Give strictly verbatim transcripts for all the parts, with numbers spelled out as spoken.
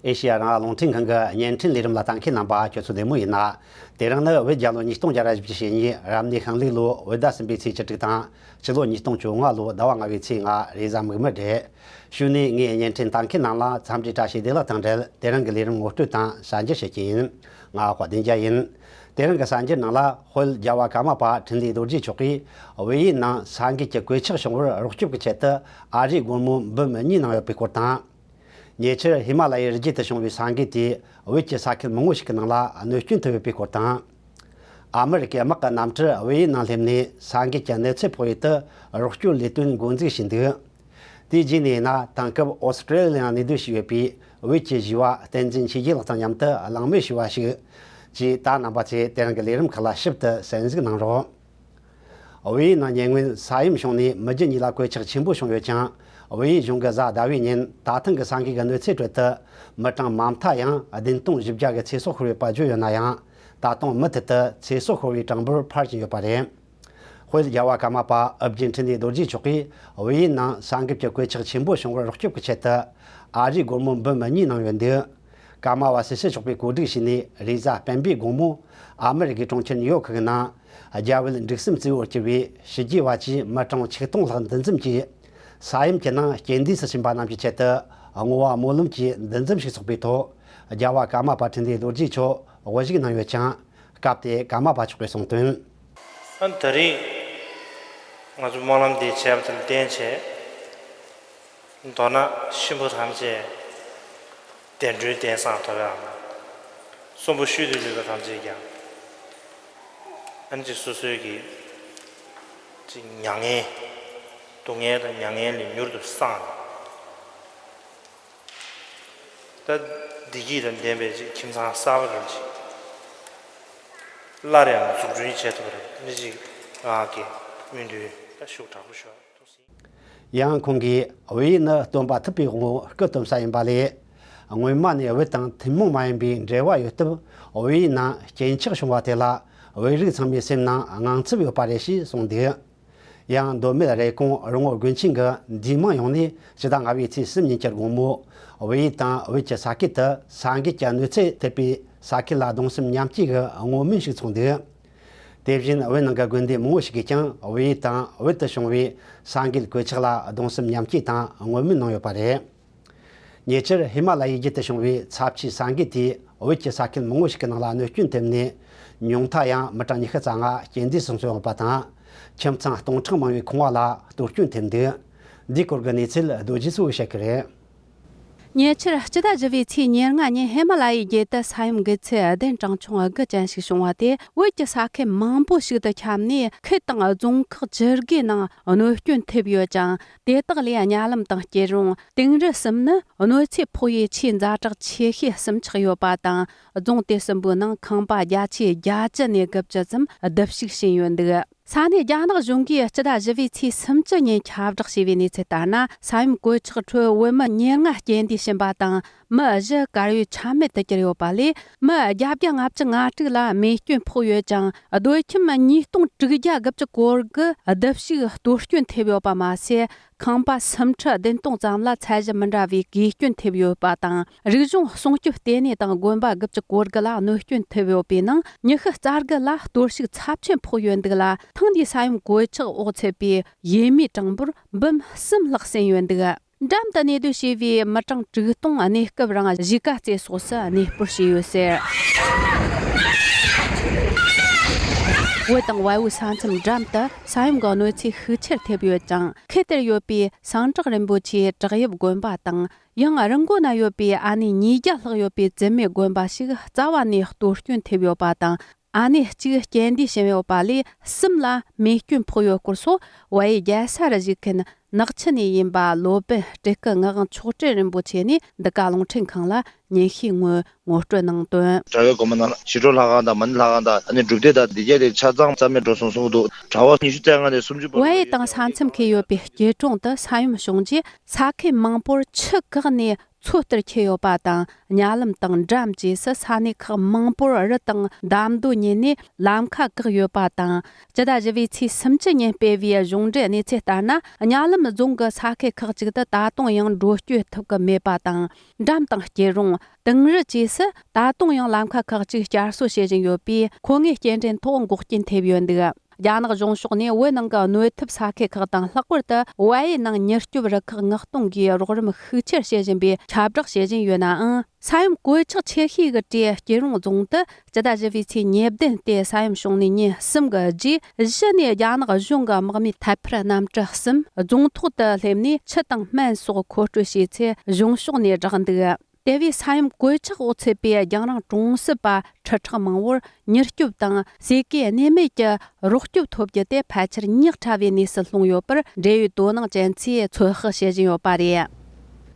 ཨེ་ཤེ་ཡ་རང་དབང་རླུང་འཕྲིན་ཁང་གི་བརྙན་འཕྲིན་ལས་རིམ་ལ་ལྟ་མཁན་རྣམ་པ་ཁྱོད་ཚོ་བདེ་མོ་ཡིན་ན། དེ་རིང་ནི་བོད་རྒྱལ་ལོ་ཉིས་སྟོང་བརྒྱ་ར་བཞི་བཅུ་ཞེ་གཉིས་རབ་གནས་ཤིང་ལུག་ལོ་བོད་ཟླ་གསུམ་པའི་ཚེས་བཅུ་དྲུག་དང་ཕྱི་ལོ་ཉིས་སྟོང་བཅོ་ལྔ་ལོ་ཟླ་བ་ལྔ་པའི་ཚེས་ལྔ་རེས་གཟའ་མིག་དམར་རེད། གཞུག་ནས་ངས་བརྙན་འཕྲིན་ལྟ་མཁན་རྣམས་ལ་འཚམས་འདྲི་བཀྲ་ཤིས་བདེ་ལེགས་དང་འབྲེལ། དེ་རིང་གི་ལས་རིམ་ངོ་སྤྲོད་དང་གསར་འགྱུར་བཤད་ཀྱི་ཡིན། ང་དཔལ་ལྡན་རྒྱལ་ཡིན། དེ་རིང་གི་གསར་འགྱུར་ནང་ལ། དཔལ་རྒྱལ་བ་ཀརྨ་པ་འཕྲིན་ལས་རྡོ་རྗེ་མཆོག་གིས་བོད་ཡུལ་ནང་ས་འགུལ་གྱི་གོད་ཆག་བྱུང་བར་རོགས་སྐྱོབ་ཀྱི་ཆེད་དུ་ཨ་རིའི་སྒོར་མོ་འབུམ་གཉིས་གནང་ཡོད་པའི་སྐོར་དང་། ཉེ་ཆར་ཧི་མ་ལ་ཡའི་རི་རྒྱུད་དུ་བྱུང་བའི་ས་འགུལ་དེས་བོད་ཀྱི་ས་ཁུལ་མང་བོ་ཞིག་གི་ནང་ལ་གནོད་སྐྱོན་ཐེབས་ཡོད་པའི་སྐོར་དང་། ཨ་མི་རི་ཀའི་དམག་གི་གནམ་གྲུ་བོད་ཡུལ་ནང་སླེབས་ནས་ས་འགུལ་གྱི་གནོད་འཚེ་ཕོག་ཡུལ་དུ་རོགས་སྐྱོར་ལས་དོན་འགོ་འཛུགས་བྱས་འདུག་དེའི་རྗེས་ནས་ཡིན་ན། དེང་སྐབས་ཨོ་སི་ཀྲི་ལི་ཡ་ནང་གནས་སྡོད་བྱས་ཡོད་པའི་བོད་ཀྱི་གཞས་པ་བསྟན་འཛིན་ཆོས་རྒྱལ་ལགས་དང་མཉམ་དུ་གླེང་མོལ་ཞུས་པ་ཞིག་ཅེས། ད་རྣམ་པ་ཚོས་དེ་རིང་གི་ལས་རིམ་ཁག་ལ་ཞིབ་ཏུ་གསན་གཟིགས་གནང་རོགས། བོད་ཡུལ་ནང་ཉེ་སྔོན་ས་ཡོམ་བྱུང་ནས་མི་རྒྱུ་གཉིས་ལ་གོད་ཆག་ཆེན་པོ་བྱུང་ཡོད་ཀྱང་། བོད་ཡུལ་གཞུང་གིས་གཟའ་ཟླ་བའི་ཉིན་ད་ཐེངས་ཀྱི་ས་འགུལ་གྱི་གནོད་འཚེའི་ཁྲོད་དུ་མི་གྲངས་མ་མཐའ་ཡང་བདུན་སྟོང་བཞི་བརྒྱ་གི་ཚེ་སྲོག་ཤོར་ཡོད་པ་བརྗོད་ཡོད་ན་ཡང་། ད་དུང་མུ་མཐུད་དུ་ཚེ་སྲོག་ཤོར་བའི་གྲངས་འབོར་འཕར་བཞིན་ཡོད་པ་རེད། དཔལ་རྒྱལ་བ་ཀརྨ་པ་ཨོ་རྒྱན་འཕྲིན་ལས་རྡོ་རྗེ་མཆོག་གིས་བོད་ཡུལ་ནང་ས་འགུལ་གྱི་གོད་ཆག་ཆེན་པོ་བྱུང་བར་རོགས་སྐྱོབ་ཀྱི་ཆེད་དུ་ཨ་རིའི་སྒོར་མོ་འབུམ་གཉིས་གནང་ཡོད་འདུག་ཀརྨ་པ་སི་སི་མཆོག་པས་གོ་སྒྲིག་བྱས་ནས་རེས་གཟའ་སྤེན་པའི་དགོང་མོ་ཨ་མི་རི་ཀའི་གྲོང་ཁྱེར་ནིའུ་ཡོག་གི་ནང་རྒྱ་བལ་འབྲུག་གསུམ་གཙོས་པར་གྱུར་བའི་ཕྱི་རྒྱལ་བ་བཅས་མི་གྲངས་ཆིག་སྟོང་ལྷག་འདུ་འཛོམས་ཀྱིས། ས་ཡོམ་གྱི་ནང་རྐྱེན་འདས་སུ་ཕྱིན་པ་རྣམས་ཀྱི་ཆེད་དུ་བསྔོ་བ་སྨོན་ལམ་གྱི་འདུ་འཛོམས་ཤིག་ཚོགས་པའི་ཐོག་རྒྱལ་བ་ཀརྨ་པ་འཕྲིན་ལས་རྡོ་རྗེ་མཆོག་དབུ་བཞུགས་གནང་ཡོད་ཅིང་། སྐབས་དེར་ཀརྨ་པ་མཆོག་གིས་གསུངས་དོན། ཨ་ནི་ད་རེས་ང་ཚོ་སྨོན་ལམ་འདི་བྱས་པ་དང་ལྡན་བྱས། མདོར་ན་གཤིན་པོ་ཐམས་ཅད་བདེ་འགྲོའི་གདན་ས་ཐོབ་ཡག་གསོན་པོ་ཤུལ་དུ་ལུས་པ་ཐམས་ཅད་ཀྱང་ཨ་ནི་ཅིག་སོ་སོའི་གི་ཅིག་མྱ་ངན། སྡུག་བསྔལ་དང་མྱ་ངན་ལས་མྱུར་དུ་སངས། ད་བདེ་སྐྱིད་དང་ལྡན་པའི་ཅིག་ཁྱིམ་ཚང་གསར་པ་རེ་ཅིག་སླར་ཡང་འཛུགས་སྐྲུན་བྱེད་ཐུབ་པ་རེད། ཨ་ནི་ཅིག་ང་གི་སྨོན་འདུན་ད་ཤུགས་དྲག་པོ་ཞུ་བ་ཐུགས་སེམས། ཡང་ཁོང་གིས་བོད་ཡིག་ནི་སྟོན་པ་ཐུབ་པའི་དབང་པོ་སྐུ་སྟོན་ས་ཡིན་པ་ལས། སྔོན་མ་ནས་བོད་དང་ཐུན་མོང་མ་ཡིན་པའི་འབྲེལ་བ་ཡོད་སྟབས། བོད་ཡིག་ནང་རྐྱེན་ཆག་བྱུང་བ་དེ་ལ་བོད་རིགས་ཚང་མའི་སེམས་ནང་དངངས་འཚབ་ཡོད་པ་རེད་ཞེས་གསུངས་འདུག་ཡང་མདོ་སྨད་རེབ་གོང་རོང་བོ་དགོན་ཆེན་གྱི་འདུས་མང་ཡོངས་ནས་ཕྱི་ཟླ་ལྔ་པའི་ཚེས་གསུམ་ཉིན་གྱི་དགོང་མོ། བོད་ཡིག་དང་བོད་ཀྱི་ས་ཁུལ་དུ་ས་འགུལ་གྱི་གནོད་འཚེ་ཐེབས་པའི་ས་ཁུལ་ལ་གདུང་སེམས་མཉམ་སྐྱེད་ཀྱི་བསྔོ་སྨོན་ཞིག་ཚོགས་འདུག་དེ་བཞིན་བོད་ནང་གི་དགོན་སྡེ་མང་པོ་ཞིག་གིས་ཀྱང་བོད་ཡིག་དང་བོད་དུ་བྱུང་བའི་ས་འགུལ་གོད་ཆག་ལ་གདུང་སེམས་མཉམ་སྐྱེད་དང་བསྔོ་སྨོན་གནང་ཡོད་པ་རེད། ཉེ་ཆར་ཧི་མ་ལ་ཡའི་རྒྱུད་དུ་བྱུང་བའི་ཚབས་ཆེའི་ས་འགུལ་དེས་བོད་ཀྱི་ས་ཁུལ་མང་པོ་ཞིག་གི་ནང་ལ་གནོད་སྐྱོན་ཐེབས་ནས། ཉུང་མཐའ་ཡང་མི་གྲངས་ཉི་ཤུ་རྩ་ལྔ་རྐྱེན་འདས་སུ་སོན་ཡོད་པ་དང་། ཁྱིམ་ཚང་སྟོང་ཕྲག་མང་པོའི་ཁང་བ་ལ་གཏོར་སྐྱོན་ཐེབས་འདུག་འདིའི་སྐོར་གྱི་གནས་ཚུལ་རྡོ་རྗེ་འཚོ་བཤད་ཀྱི་རེད། ཉེ་ཆར་སྤྱི་ཟླ་བཞི་པའི་ཚེས་ཉེར་ལྔ་ཉིན་ཧི་མ་ལ་ཡའི་རྒྱུད་དུ་ས་ཡོམ་འགུལ་ཚད་གདན་གྲངས་ཆུང་དགུ་ཅན་ཞིག་བྱུང་བ་དེ། བོད་ཀྱི་ས་ཁུལ་མང་པོ་ཞིག་ཏུ་ཁྱབ་ནས། ཁུལ་དང་རྫོང་ཁག་བཅུ་དགུའི་ནང་གནོད་སྐྱོན་ཐེབས་ཡོད་ཅིང་། དེ་དག་ལས་གཉའ་ལམ་དང་སྐྱིད་རོང་། དིང་རི་གསུམ་ནི་གནོད་འཚེ་ཕོག་ཡུལ་ཆེས་ཛ་དྲག་ཆེ་ཤོས་སུ་ཆགས་ཡོད་པ་དང་། རྫོང་དེ་གསུམ་པོའི་ནང་ཁང་པ་བརྒྱ་ཆའི་བརྒྱད་ཅུ་ནས་དགུ་བཅུ་ཙམ་བརྡབ་གསིག་ཕྱིན་ཡོད་འདུག་ས་གནས་རྒྱ་ནག་གཞུང་གིས་སྤྱི་ཟླ་བཞི་པའི་ཚེས་སུམ་ཅུ་ཉིན་ཁྱབ་བསྒྲགས་བྱས་པའི་གནས་ཚུལ་ལྟར་ན། ས་ཡོམ་གོད་ཆག་ཁྲོད་བོད་མི་ཉེར་ལྔ་རྐྱེན་འདས་ཕྱིན་པ་དང་། མི་བཞི་གར་ཡོད་ཆ་མེད་དུ་གྱུར་ཡོད་པ་ལས། མི་བརྒྱད་བརྒྱ་ལྔ་བཅུ་ང་དྲུག་ལ་རྨས་སྐྱོན་ཕོག་ཡོད་ཅིང་། སྡོད་ཁྱིམ་ཉིས་སྟོང་དྲུག་བརྒྱ་དགུ་བཅུ་གོ་དགུ་བརྡབ་གསིག་གཏོར་སྐྱོན་ཐེབས་ཡོད་པ་མ་ཟད། ཁང་པ་སུམ་ཁྲི་བདུན་སྟོང་ཙམ་ལ་ཚད་གཞི་མི་འདྲ་བའི་གོད་སྐྱོན་ཐེབས་ཡོད་པ་དང་། རིག་གཞུང་སྲུང་སྐྱོབ་ལྟེ་གནས་དང་དགོན་པ་དགུ་བཅུ་གོ་དགུ་ལ་གནོད་སྐྱོན་ཐེབས་ཡོད་པའི་ནང་། ཉི་ཤུ་རྩ་དགུ་ལ་གཏོར་བཤིག་ཚབས་ཆེན་ཕོག་ཡོད་འདུག་ལ། ཐེངས་འདིའི་ས་ཡོམ་གོད་ཆག་འོག་ཚུད་པའི་ཡུལ་མིའི་གྲངས་འབོར་འབུམ་གསུམ་ལྷག་ཟིན་ཡོད་འདུག་འགྲམ་དུ་གནས་སྡོད་བྱས་པའི་མི་གྲངས་དྲུག་སྟོང་གནས་སྐབས་རང་གཞིས་ཀ་རྩེ་སོགས་སུ་གནས་སྤོར་བྱས་ཡོད་ཟེར། བོད་དང་བལ་པོའི་ས་མཚམས་འགྲམ་དུ་ས་ཡོམ་གྱི་གནོད་འཚེ་ཤུགས་ཆེར་ཐེབས་ཡོད་ཅིང་། ཁུལ་དེར་ཡོད་པའི་སངས་དྲག་རིན་པོ་ཆེའི་བྲག་གཡབ་དགོན་པ་དང་། ཡང་རི་མགོ་ན་ཡོད་པའི་ཨ་ནེ་ཉིས་བརྒྱ་ལྷག་ཡོད་པའི་བཙུན་མའི་དགོན་པ་ཞིག་རྩ་བ་ནས་གཏོར་སྐྱོན་ཐེབས་ཡོད་པ་དང་། ཨ་ནེ་གཅིག་རྐྱེན་འདས་ཕྱིན་ཡོད་པ་ལས་གསུམ་ལ་རྨས་སྐྱོན་ཕོག་ཡོད་སྐོར་སོགས། བལ་ཡུལ་རྒྱལ་ས་རུ་བཞུགས་མཁན་ནག་ཆུ་ནས་ཡིན་པ་སློབ་དཔོན་སྤྲུལ་སྐུ་ངག་དབང་མཆོག་སྤྲུལ་རིན་པོ་ཆེ་ནས་འདི་ག་རླུང་འཕྲིན་ཁང་ལ་ཉིན་ཤས་སྔོན་ངོ་སྤྲོད་གནང་དོན། གྲྭ་བའི་དགོན་པ་ནང་ཞི་ཁྲོ་ལྷ་ཁང་དང་མ་ཎི་ལྷ་ཁང་དང་ཨ་ནི་སྒྲུབ་སྡེ་དང་འདི་ག་རེ་ཆ་ཚང་རྩ་མེད་འགྲོ་སོང་སོང་འདུག་གྲྭ་པ་ཉི་ཤུ་རྩ་ལྔ་ནས་སུམ་ཅུ་བར་བལ་ཡུལ་དང་ས་མཚམས་འཁེལ་ཡོད་པའི་སྐྱིད་གྲོང་དུ་ས་ཡོམ་བྱུང་རྗེས། ས་ཁུལ་མང་པོར་ཆུ་བཀག་ནས་ མཚོ་ལྟར་འཁྱིལ་ཡོད་པ་དང་། གཉའ་ལམ་དང་འགྲམ་བཅས་སུ་ས་གནས་ཁག་མང་པོར་རི་དང་འདམ་རྡོ་ཉིད་ནས་ལམ་ཁ་བཀག་ཡོད་པ་དང་། སྤྱི་ཟླ་བཞི་པའི་ཚེས་སུམ་ཅུ་ཉིན་སྤེལ་བའི་གཞུང་འབྲེལ་གནས་ཚུལ་ལྟར་ན། གཉའ་ལམ་རྫོང་གི་ས་ཁུལ་ཁག་ཅིག་ཏུ་ད་དུང་ཡང་འགྲོ་སྐྱོད་ཐུབ་ཀྱི་མེད་པ་དང་། འགྲམ་དང་སྐྱིད་རོང་། དིང་རི་བཅས་སུ་ད་དུང་ཡང་ལམ་ཁ་ཁག་ཅིག་བསྐྱར་གསོ་བྱེད་བཞིན་ཡོད་པས། མཁོ་དངོས་སྐྱེལ་འདྲེན་ཐོག་འགོག་རྐྱེན་ཐེབས་ཡོད་འདུག་རྒྱ་ནག་གཞུང་ཕྱོགས་ནས་བོད་ནང་གི་གནོད་ཐེབས་ས་ཁུལ་ཁག་དང་། ལྷག་པར་དུ་བལ་ཡུལ་ནང་མྱུར་སྐྱོབ་རུ་ཁག་མངགས་གཏོང་གིས་རོགས་རམ་ཤུགས་ཆེར་བྱེད་བཞིན་པའི་ཁྱབ་བསྒྲགས་བྱེད་བཞིན་ཡོད་ནའང་། ས་ཡོམ་གོད་ཆག་ཆེ་ཤོས་ཀྱི་གྲས་སྐྱིད་རོང་རྫོང་དུ་སྤྱི་ཟླ་བཞི་པའི་ཚེས་ཉེར་བདུན་སྟེ་ས་ཡོམ་བྱུང་ནས་ཉིན་གསུམ་གྱི་རྗེས། གཞི་ནས་རྒྱ་ནག་གཞུང་གི་དམག་མིས་ཐད་འཕུར་གནམ་གྲུ་གསུམ་རྫོང་ཐོག་ཏུ་སླེབས་ནས་ཆུ་དང་སྨན་སོགས་མཁོ་སྤྲོད་བྱས་ཚུལ་གཞུང་ཕྱོགས་ནས་བསྒྲགས་འདུག་དེ་བས་ས་ཡོམ་གོད་ཆག་འོག་ཚུད་པའི་རྒྱང་རིང་གྲོང་གསེབ་པ་ཁྲི་ཕྲག་མང་པོར་མྱུར་སྐྱོབ་དང་ཟས་གོས། གནས་མལ་གྱི་རོགས་སྐྱོབ་ཐོབ་རྒྱུ་དེ་ཕལ་ཆེར་ཉག་ཕྲ་བའི་གནས་སུ་ལྷུང་ཡོད་པར། འབྲེལ་ཡོད་དོ་སྣང་ཅན་ཚོས་ཚོད་དཔག་བྱེད་བཞིན་ཡོད་པ་རེད།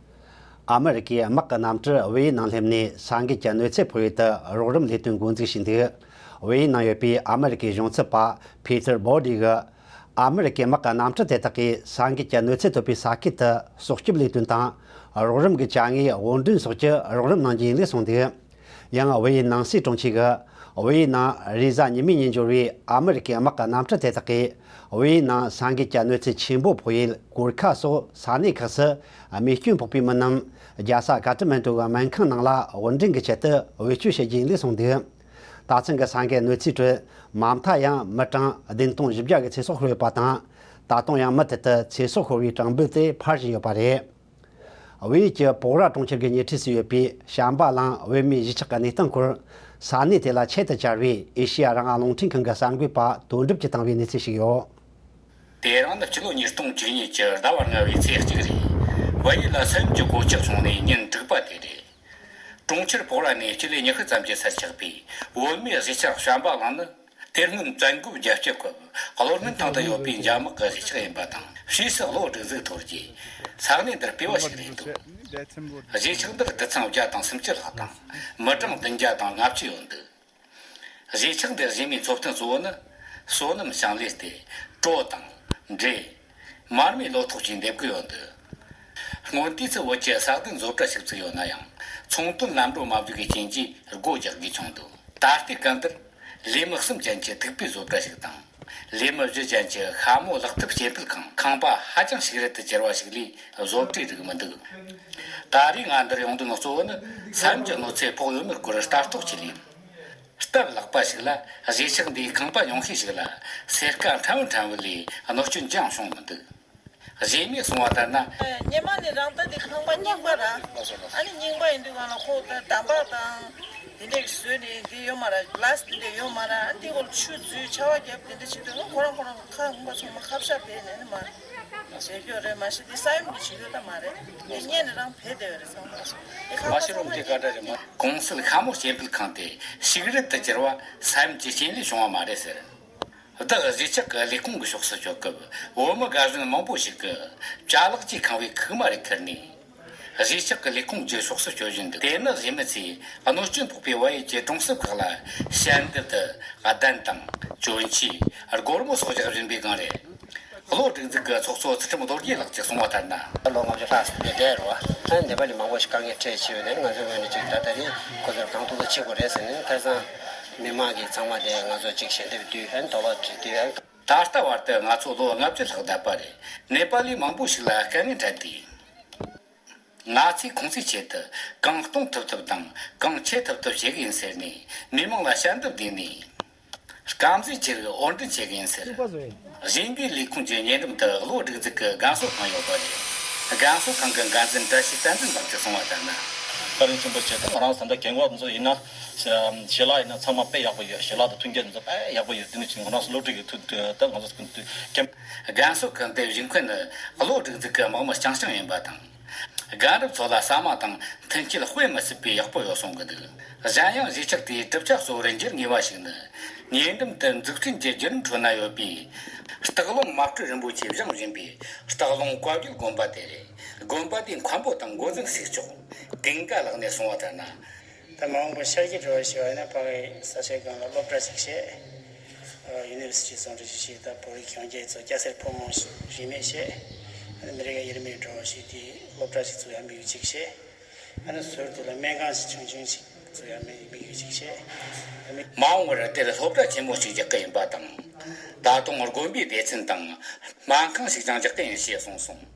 ཨ་མི་རི་ཀའི་དམག་གི་གནམ་གྲུ་བལ་ཡུལ་ནང་སླེབས་ནས་ས་འགུལ་གྱི་གནོད་འཚེ་ཕོག་ཡུལ་དུ་རོགས་རམ་ལས་དོན་འགོ་འཛུགས་བྱས་འདུག་བལ་ཡུལ་ནང་ཡོད་པའི་ཨ་མི་རི་ཀའི་གཞུང་ཚབ་པ་ཕི་ཐར་བྷོ་ཌི་གིས། ཨ་མི་རི་ཀའི་དམག་གི་གནམ་གྲུ་དེ་དག་གིས་ས་འགུལ་གྱི་གནོད་འཚེ་ཐེབས་པའི་ས་ཁུལ་དུ་སྲོག་སྐྱོབ་ལས་དོན་དང་། རོགས་རམ་གྱི་ཅ་དངོས་དབོར་འདྲེན་སོགས་ཀྱི་རོགས་རམ་གནང་རྒྱུ་ཡིན་ལུགས་གསུངས་འདུག་ཡང་། བལ་ཡུལ་ནང་སྲིད་དྲུང་ཆེ་གིས། བལ་ཡུལ་ནང་རེས་གཟའ་ཉི་མའི་ཉིན་འབྱོར་བའི་ཨ་མི་རི་ཀའི་དམག་གི་གནམ་གྲུ་དེ་དག་གིས། བལ་ཡུལ་ནང་ས་འགུལ་གྱི་གནོད་འཚེ་ཆེན་པོ་ཕོག་ཡུལ་གོར་ཁ་སོགས་ས་གནས་ཁག་སུ། རྨས་སྐྱོན་ཕོག་པའི་མི་རྣམས་རྒྱལ་ས་ཀ་ཐ་མན་གྲུ་གི་སྨན་ཁང་ནང་ལ་དབོར་འདྲེན་གྱི་ཆེད་དུ་བེད་སྤྱོད་བྱེད་རྒྱུ་ཡིན་ལུགས་གསུངས་འདུག་ད་ཐེངས་ཀྱི་ས་འགུལ་གནོད་འཚེའི་ཁྲོད། མ་མཐའ་ཡང་མི་གྲངས་བདུན་སྟོང་བཞི་བརྒྱ་གི་ཚེ་སྲོག་ཤོར་ཡོད་པ་དང་། ད་དུང་ཡང་མུ་མཐུད་དུ་ཚེ་སྲོག་ཤོར་བའི་གྲངས་འབོར་དེ་འཕར་བཞིན་ཡོད་པ་རེད། བལ་ཡུལ་གྱི་པོག་ར་གྲོང་ཁྱེར་གྱི་ཉེ་འཁྲིས་སུ་ཡོད་པའི་ཤམ་བྷ་ལའང་བོད་མིའི་གཞིས་ཆགས་ཀྱི་གནས་སྟངས་སྐོར། ས་གནས་དེ་ལ་ཆེད་དུ་བཅར་བའི་ཨེ་ཤེ་ཡ་རང་དབང་རླུང་འཕྲིན་ཁང་གི་གསར་འགོད་པ་དོན་གྲུབ་ཀྱིས་བཏང་བའི་གནས་ཚུལ་ཞིག་ཡོད། དེ་རིང་ནི་སྤྱི་ལོ་ཉིས་སྟོང་བཅུ་གཉིས་ཀྱི་ཟླ་བ་ལྔ་བའི་ཚེས་གཅིག་རེད། བལ་ཡུལ་ལ་ས་ཡོམ་གྱི་གོད་ཆག་བྱུང་ནས་ཉིན་དྲུག་པ་དེ་རེད། གྲོང་ཁྱེར་པོག་ར་ནས་སྤྱི་ལེ་ཉི་ཤུ་ཙམ་གྱི་སར་ཆགས་པའི་བོད་མིའི་གཞིས་ཆགས་ཤམ་བྷ་ལ་ནི། དེ་སྔོན་བཙན་རྒོལ་རྒྱ་སྐྱེད་སྐབས་གློ་སྨོན་ཐང་དུ་ཡོད་པའི་འཇམ་དམག་གི་གཞིས་ཆགས་ཡིན་པ་དང་། ཕྱིས་སུ་གློ་སྒྲིག་འཛུགས་འཐོར་རྗེས་ས་གནས་འདིར་སྤེལ་བ་ཞིག་རེད་འདུག་གཞིས་ཆགས་འདིར་རྡུལ་ཚང་བརྒྱ་དང་སུམ་ཅུ་ལྷག་དང་། མི་གྲངས་བདུན་བརྒྱ་དང་ལྔ་བཅུ་ཡོད་འདུག་གཞིས་ཆགས་འདིར་གཞིས་མིའི་འཚོ་རྟེན་གཙོ་བོ་ནི། སོ་ནམ་ཞིང་ལས་ཏེ། གྲོ་དང་། འབྲས། མར་མེ་ལོ་ཐོག་བཅས་འདེབས་ཀྱི་ཡོད་འདུག་སྔོན་དུས་སུ་བོད་ཀྱི་ས་གདན་བཟོ་གྲྭ་ཞིག་བཙུགས་ཡོད་ན་ཡང་། ཚོང་དོན་ལམ་འགྲོ་མ་བསྡུས་པའི་རྐྱེན་གྱིས་སྒོ་རྒྱག་དགོས་བྱུང་འདུག་ད་ལྟའི་སྐབས་འདིར་ལས་མི་གསུམ་ཅན་གྱི་ཐུག་པའི་བཟོ་གྲྭ་ཞིག་དང་། ལས་མི་བཞི་ཅན་གྱི་ཤ་མོ་ལག་ཐུབ་སྐྱེ་འཕེལ་ཁང་། ཁང་པ་ཧ་ཅང་ཞིག་རལ་དུ་གྱུར་བ་ཞིག་ལས་བཟོ་གྲྭའི་རིགས་མི་འདུག་ད་རེས་ང་འདིར་ཡོང་དོན་གཙོ་བོ་ནི་ས་ཡོམ་གྱི་གནོད་འཚེ་ཕོག་ཡོད་མེད་སྐོར་ལྟ་རྟོག་ཆེད་ཡིན། སྟབས་ལེགས་པ་ཞིག་ལ་གཞིས་ཆགས་འདིའི་ཁང་པ་ཉུང་ཤས་ཤིག་ལ་སེར་ཀ་ཕྲན་བུ་ཕྲན་བུ་ལས་གནོད་སྐྱོན་ཅང་བྱུང་མི་འདུག་གཞས་མས་གསུངས་པ་ལྟར་ན། སྔོན་མ་ནས་རང་ད་དེ་ཁང་པ་རྙིང་པ་ར། ཨ་ནི་རྙིང་པ་ཡིན་དུས་གང་ལ་ཁོ་ད་འདམ་བག་དང་། དེ་འདྲས་བཟོས་ནས་འདི་ཡོད་མ་ར། གླ་སི་དེ་འདྲས་ཡོད་མ་ར། ཨ་ནི་དེ་སྐོར་ཆུ་འཛུལ་ཆར་པ་བརྒྱབ་དེ་འདྲས་བྱེད་དུས་ཁོ་རང་ཁོ་རང་ཁ་ཁང་པ་ཚང་མ་ཁ་བཤགས་བྱས་ནས་ནི་མ། བཟོས་རྒྱུ་རེད་མ་གཞི་དེ་ས་ཡོམ་གྱི་བྱེད་རྒྱུ་ད་མ་རེད། དེ་སྔོན་ནས་རང་བེད་དེ་ཡོད་རེད་ཚང་མ། དེ་ཁང་པ་ཚང་མ་རྙིང་པ་རེད། གོང་གསལ་ཤ་མོ་སྐྱེ་འཕེལ་ཁང་དེ་ཞིག་རལ་དུ་གྱུར་བ་ས་ཡོམ་གྱི་རྐྱེན་ལས་བྱུང་བ་མ་རེད་ཟེར། བདག་གཞིས་ཆགས་ཀྱི་ལས་ཁུངས་ཀྱི་ཕྱོགས་སུ་བསྐྱོད་སྐབས་བོད་མི་དགའ་གཞོན་མང་པོ་ཞིག་གིས་ཅ་ལག་གིས་ཁེངས་པའི་ཁུག་མ་རེ་ཁུར་ནས། གཞིས་ཆགས་ཀྱི་ལས་ཁུངས་ཀྱི་ཕྱོགས་སུ་བསྐྱོད་བཞིན་འདུག་དེ་ནི་གཞིས་མི་ཚོས་གནོད་སྐྱོན་ཕོག་པའི་བལ་ཡུལ་གྱི་གྲོང་གསེབ་ཁག་ལ་ཞལ་འདེབས་དུ་གདན་དང་གྱོན་ཆས། སྒོར་མོ་སོགས་བཞག་བཞིན་པའི་སྒང་རེད། གློ་སྒྲིག་འཛུགས་ཀྱི་ཚོགས་གཙོ་ཚུལ་ཁྲིམས་རྡོ་རྗེ་ལགས་ཀྱིས་གསུངས་པ་ལྟར་ན། ལོ་ལྔ་བཅུ་ལྷག་ཙམ་དེ་འདྲ་རེད་བ། ཨ་ནི་ནེ་པ་ལི་མང་པོ་ཞིག་དཀའ་ངལ་འཕྲད་བྱས་ཡོད་དེ། ང་ཚོའི་ངོས་ནས་ཅིག་ད་ལྟ་རེད། ཁོ་ཚོར་གང་ཐུབ་ཐུབ་བྱེད་དགོས་རེད་ཟེར་ནས། ཁ་སང་མི་མང་གིས་ཚང་མ་དེ་ང་ཚོ་ཅིག་ཞལ་འདེབས་བསྡུས། ཨ་ནི་དོ་ལོ་ཅིག་བསྡུས། ཨ་ནི། ད་ལྟ་བར་དུ་ང་ཚོ་ལོ་ལྔ་བཅུ་ལྷག་བསྡད་པ་རེད། ནེ་པ་ལི་མང་པོ་ཞིག་ལ་དཀའ་ངལ་འཕྲད་དེ། ང་ཚོས་ཁོང་ཚོའི་ཆེད་དུ་གང་གཏོང་ཐུབ་ཐུབ་དང་གང་བྱེད་ཐུབ་ཐུབ་བྱེད་གི་ཡིན་ཟེར་ནས་མི་མང་ལ་ཞལ་འདེབས་བསྡུས་ནས། དཀར་མཛེས་ཆེ་རིགས་དབོར་འདྲེན་བྱེད་ཀྱི་ཡིན་ཟེར། གཞུང་གི་ལས་ཁུངས་ཀྱི་ཉེ་འགྲམ་དུ་གློ་སྒྲིག་འཛུགས་ཀྱི་རྒན་གསོ་ཁང་ཡོད་པ་རེད། རྒན་གསོ་ཁང་གི་འགན་འཛིན་བཀྲ་ཤིས་བསྟན་འཛིན་ལགས་ཀྱིས་གསུངས་པ་ལྟར་ན། བཀའ་དྲིན་ཆེན་པོ་བྱས་ཏེ། ང་རང་ད་ལྟ་རྒན་གོག་ཚོ་ཡིན་ན། ཞལ་ལག་ཡིན་ན་ཚང་མ་དཔེ་ཡག་པོ་ཡོད། ཞལ་ལག་དང་མཐུན་རྐྱེན་ཚོ་དཔེ་ཡག་པོ་ཡོད། དེ་ནི་ཅིག་ང་རང་ཚོ་སློབ་ཁྲིད་ཀྱི་ཐུགས་ད་ང་ཚོ་ཀྱི་རྒན་གསོ་ཁང་དེ་བཞེངས་མཁན་ནི་གློ་སྒྲིག་འཛུགས་ཀྱི་དམག་མི་རྐྱང་རྐྱང་ཡིན་པ་དང་། རྒན་རབས་ཚོ་ལ་ཟ་མ་དང་མཐུན་རྐྱེན་དཔེ་མི་སྲིད་པའི་ཡག་པོ་ཡོད་གསུང་གི་འདུག་གཞན་ཡང་གཞིས་ཆགས་དེའི་གྲུབ་ཆ་གཙོ་བོར་འགྱུར་ངེས་པ་ཞིག་ནི། ཉེ་འགྲམ་དུ་འཛུགས་སྐྲུན་གྱི་བརྒྱུད་རིམ་ཁྲོད་ན་ཡོད་པའི་སྟག་ལུང་མ་སྐུལ་རིན་པོ་ཆེ་བཞེངས་བཞིན་པའི་སྟག་ལུང་བཀའ་བརྒྱུད་དགོན་པ་དེ་རེད། དགོན་པ་དེའི་མཁན་པོ་དང་འགོ་འཛིན་ཞིག་ལྕོགས་དིང་ག་ལགས་ནས་གསུངས་པ་ལྟར་ན། ད་མ་འོངས་པར་ཤར་གྱི་འགྲོ་བ་ཞེས་པ་ནི་ཕ་གིའི་ས་ཆའི་སྒང་ལ་སློབ་གྲྭ་ཞིག་བྱས། ཡུ་ནི་ཝར་སི་ཊི་བཟོ་འདྲ་ཞིག་བྱས། ད་བོད་རིགས་གཞོན་སྐྱེས་ཚོ་སྐྱ་སེར་ཕོ་མོ་རིས་མེད་བྱས། ཨ་ནི་མི་རིགས་དབྱེར་མེད་འགྲོ་བ་ཞིག་དེའི་སློབ་གྲྭ་ཞིག་བཙུགས་ཡ་དམིགས་ཡུལ་གཅིག་བྱས། ཨ་ནི་ཟུར་དེ་ལ་སྨན་ཁང་ཞིག་ཆུང་ཆུང་ཞིག་བཙུགས་ཡ་དམིགས་ཡུལ་ཞིག་བྱས། མ་འོངས་པར་དེར་སློབ་གྲྭ་ཆེན་མོ་ཞིག་རྒྱག་གི་ཡིན་པ་དང་། ད་དུང་དགོན་པའི་སྡེ་ཚན་དང་སྨན་ཁང་ཞིག་ཀྱང་རྒྱག་གི་ཡིན་ཞེས་གསུངས་སོང་།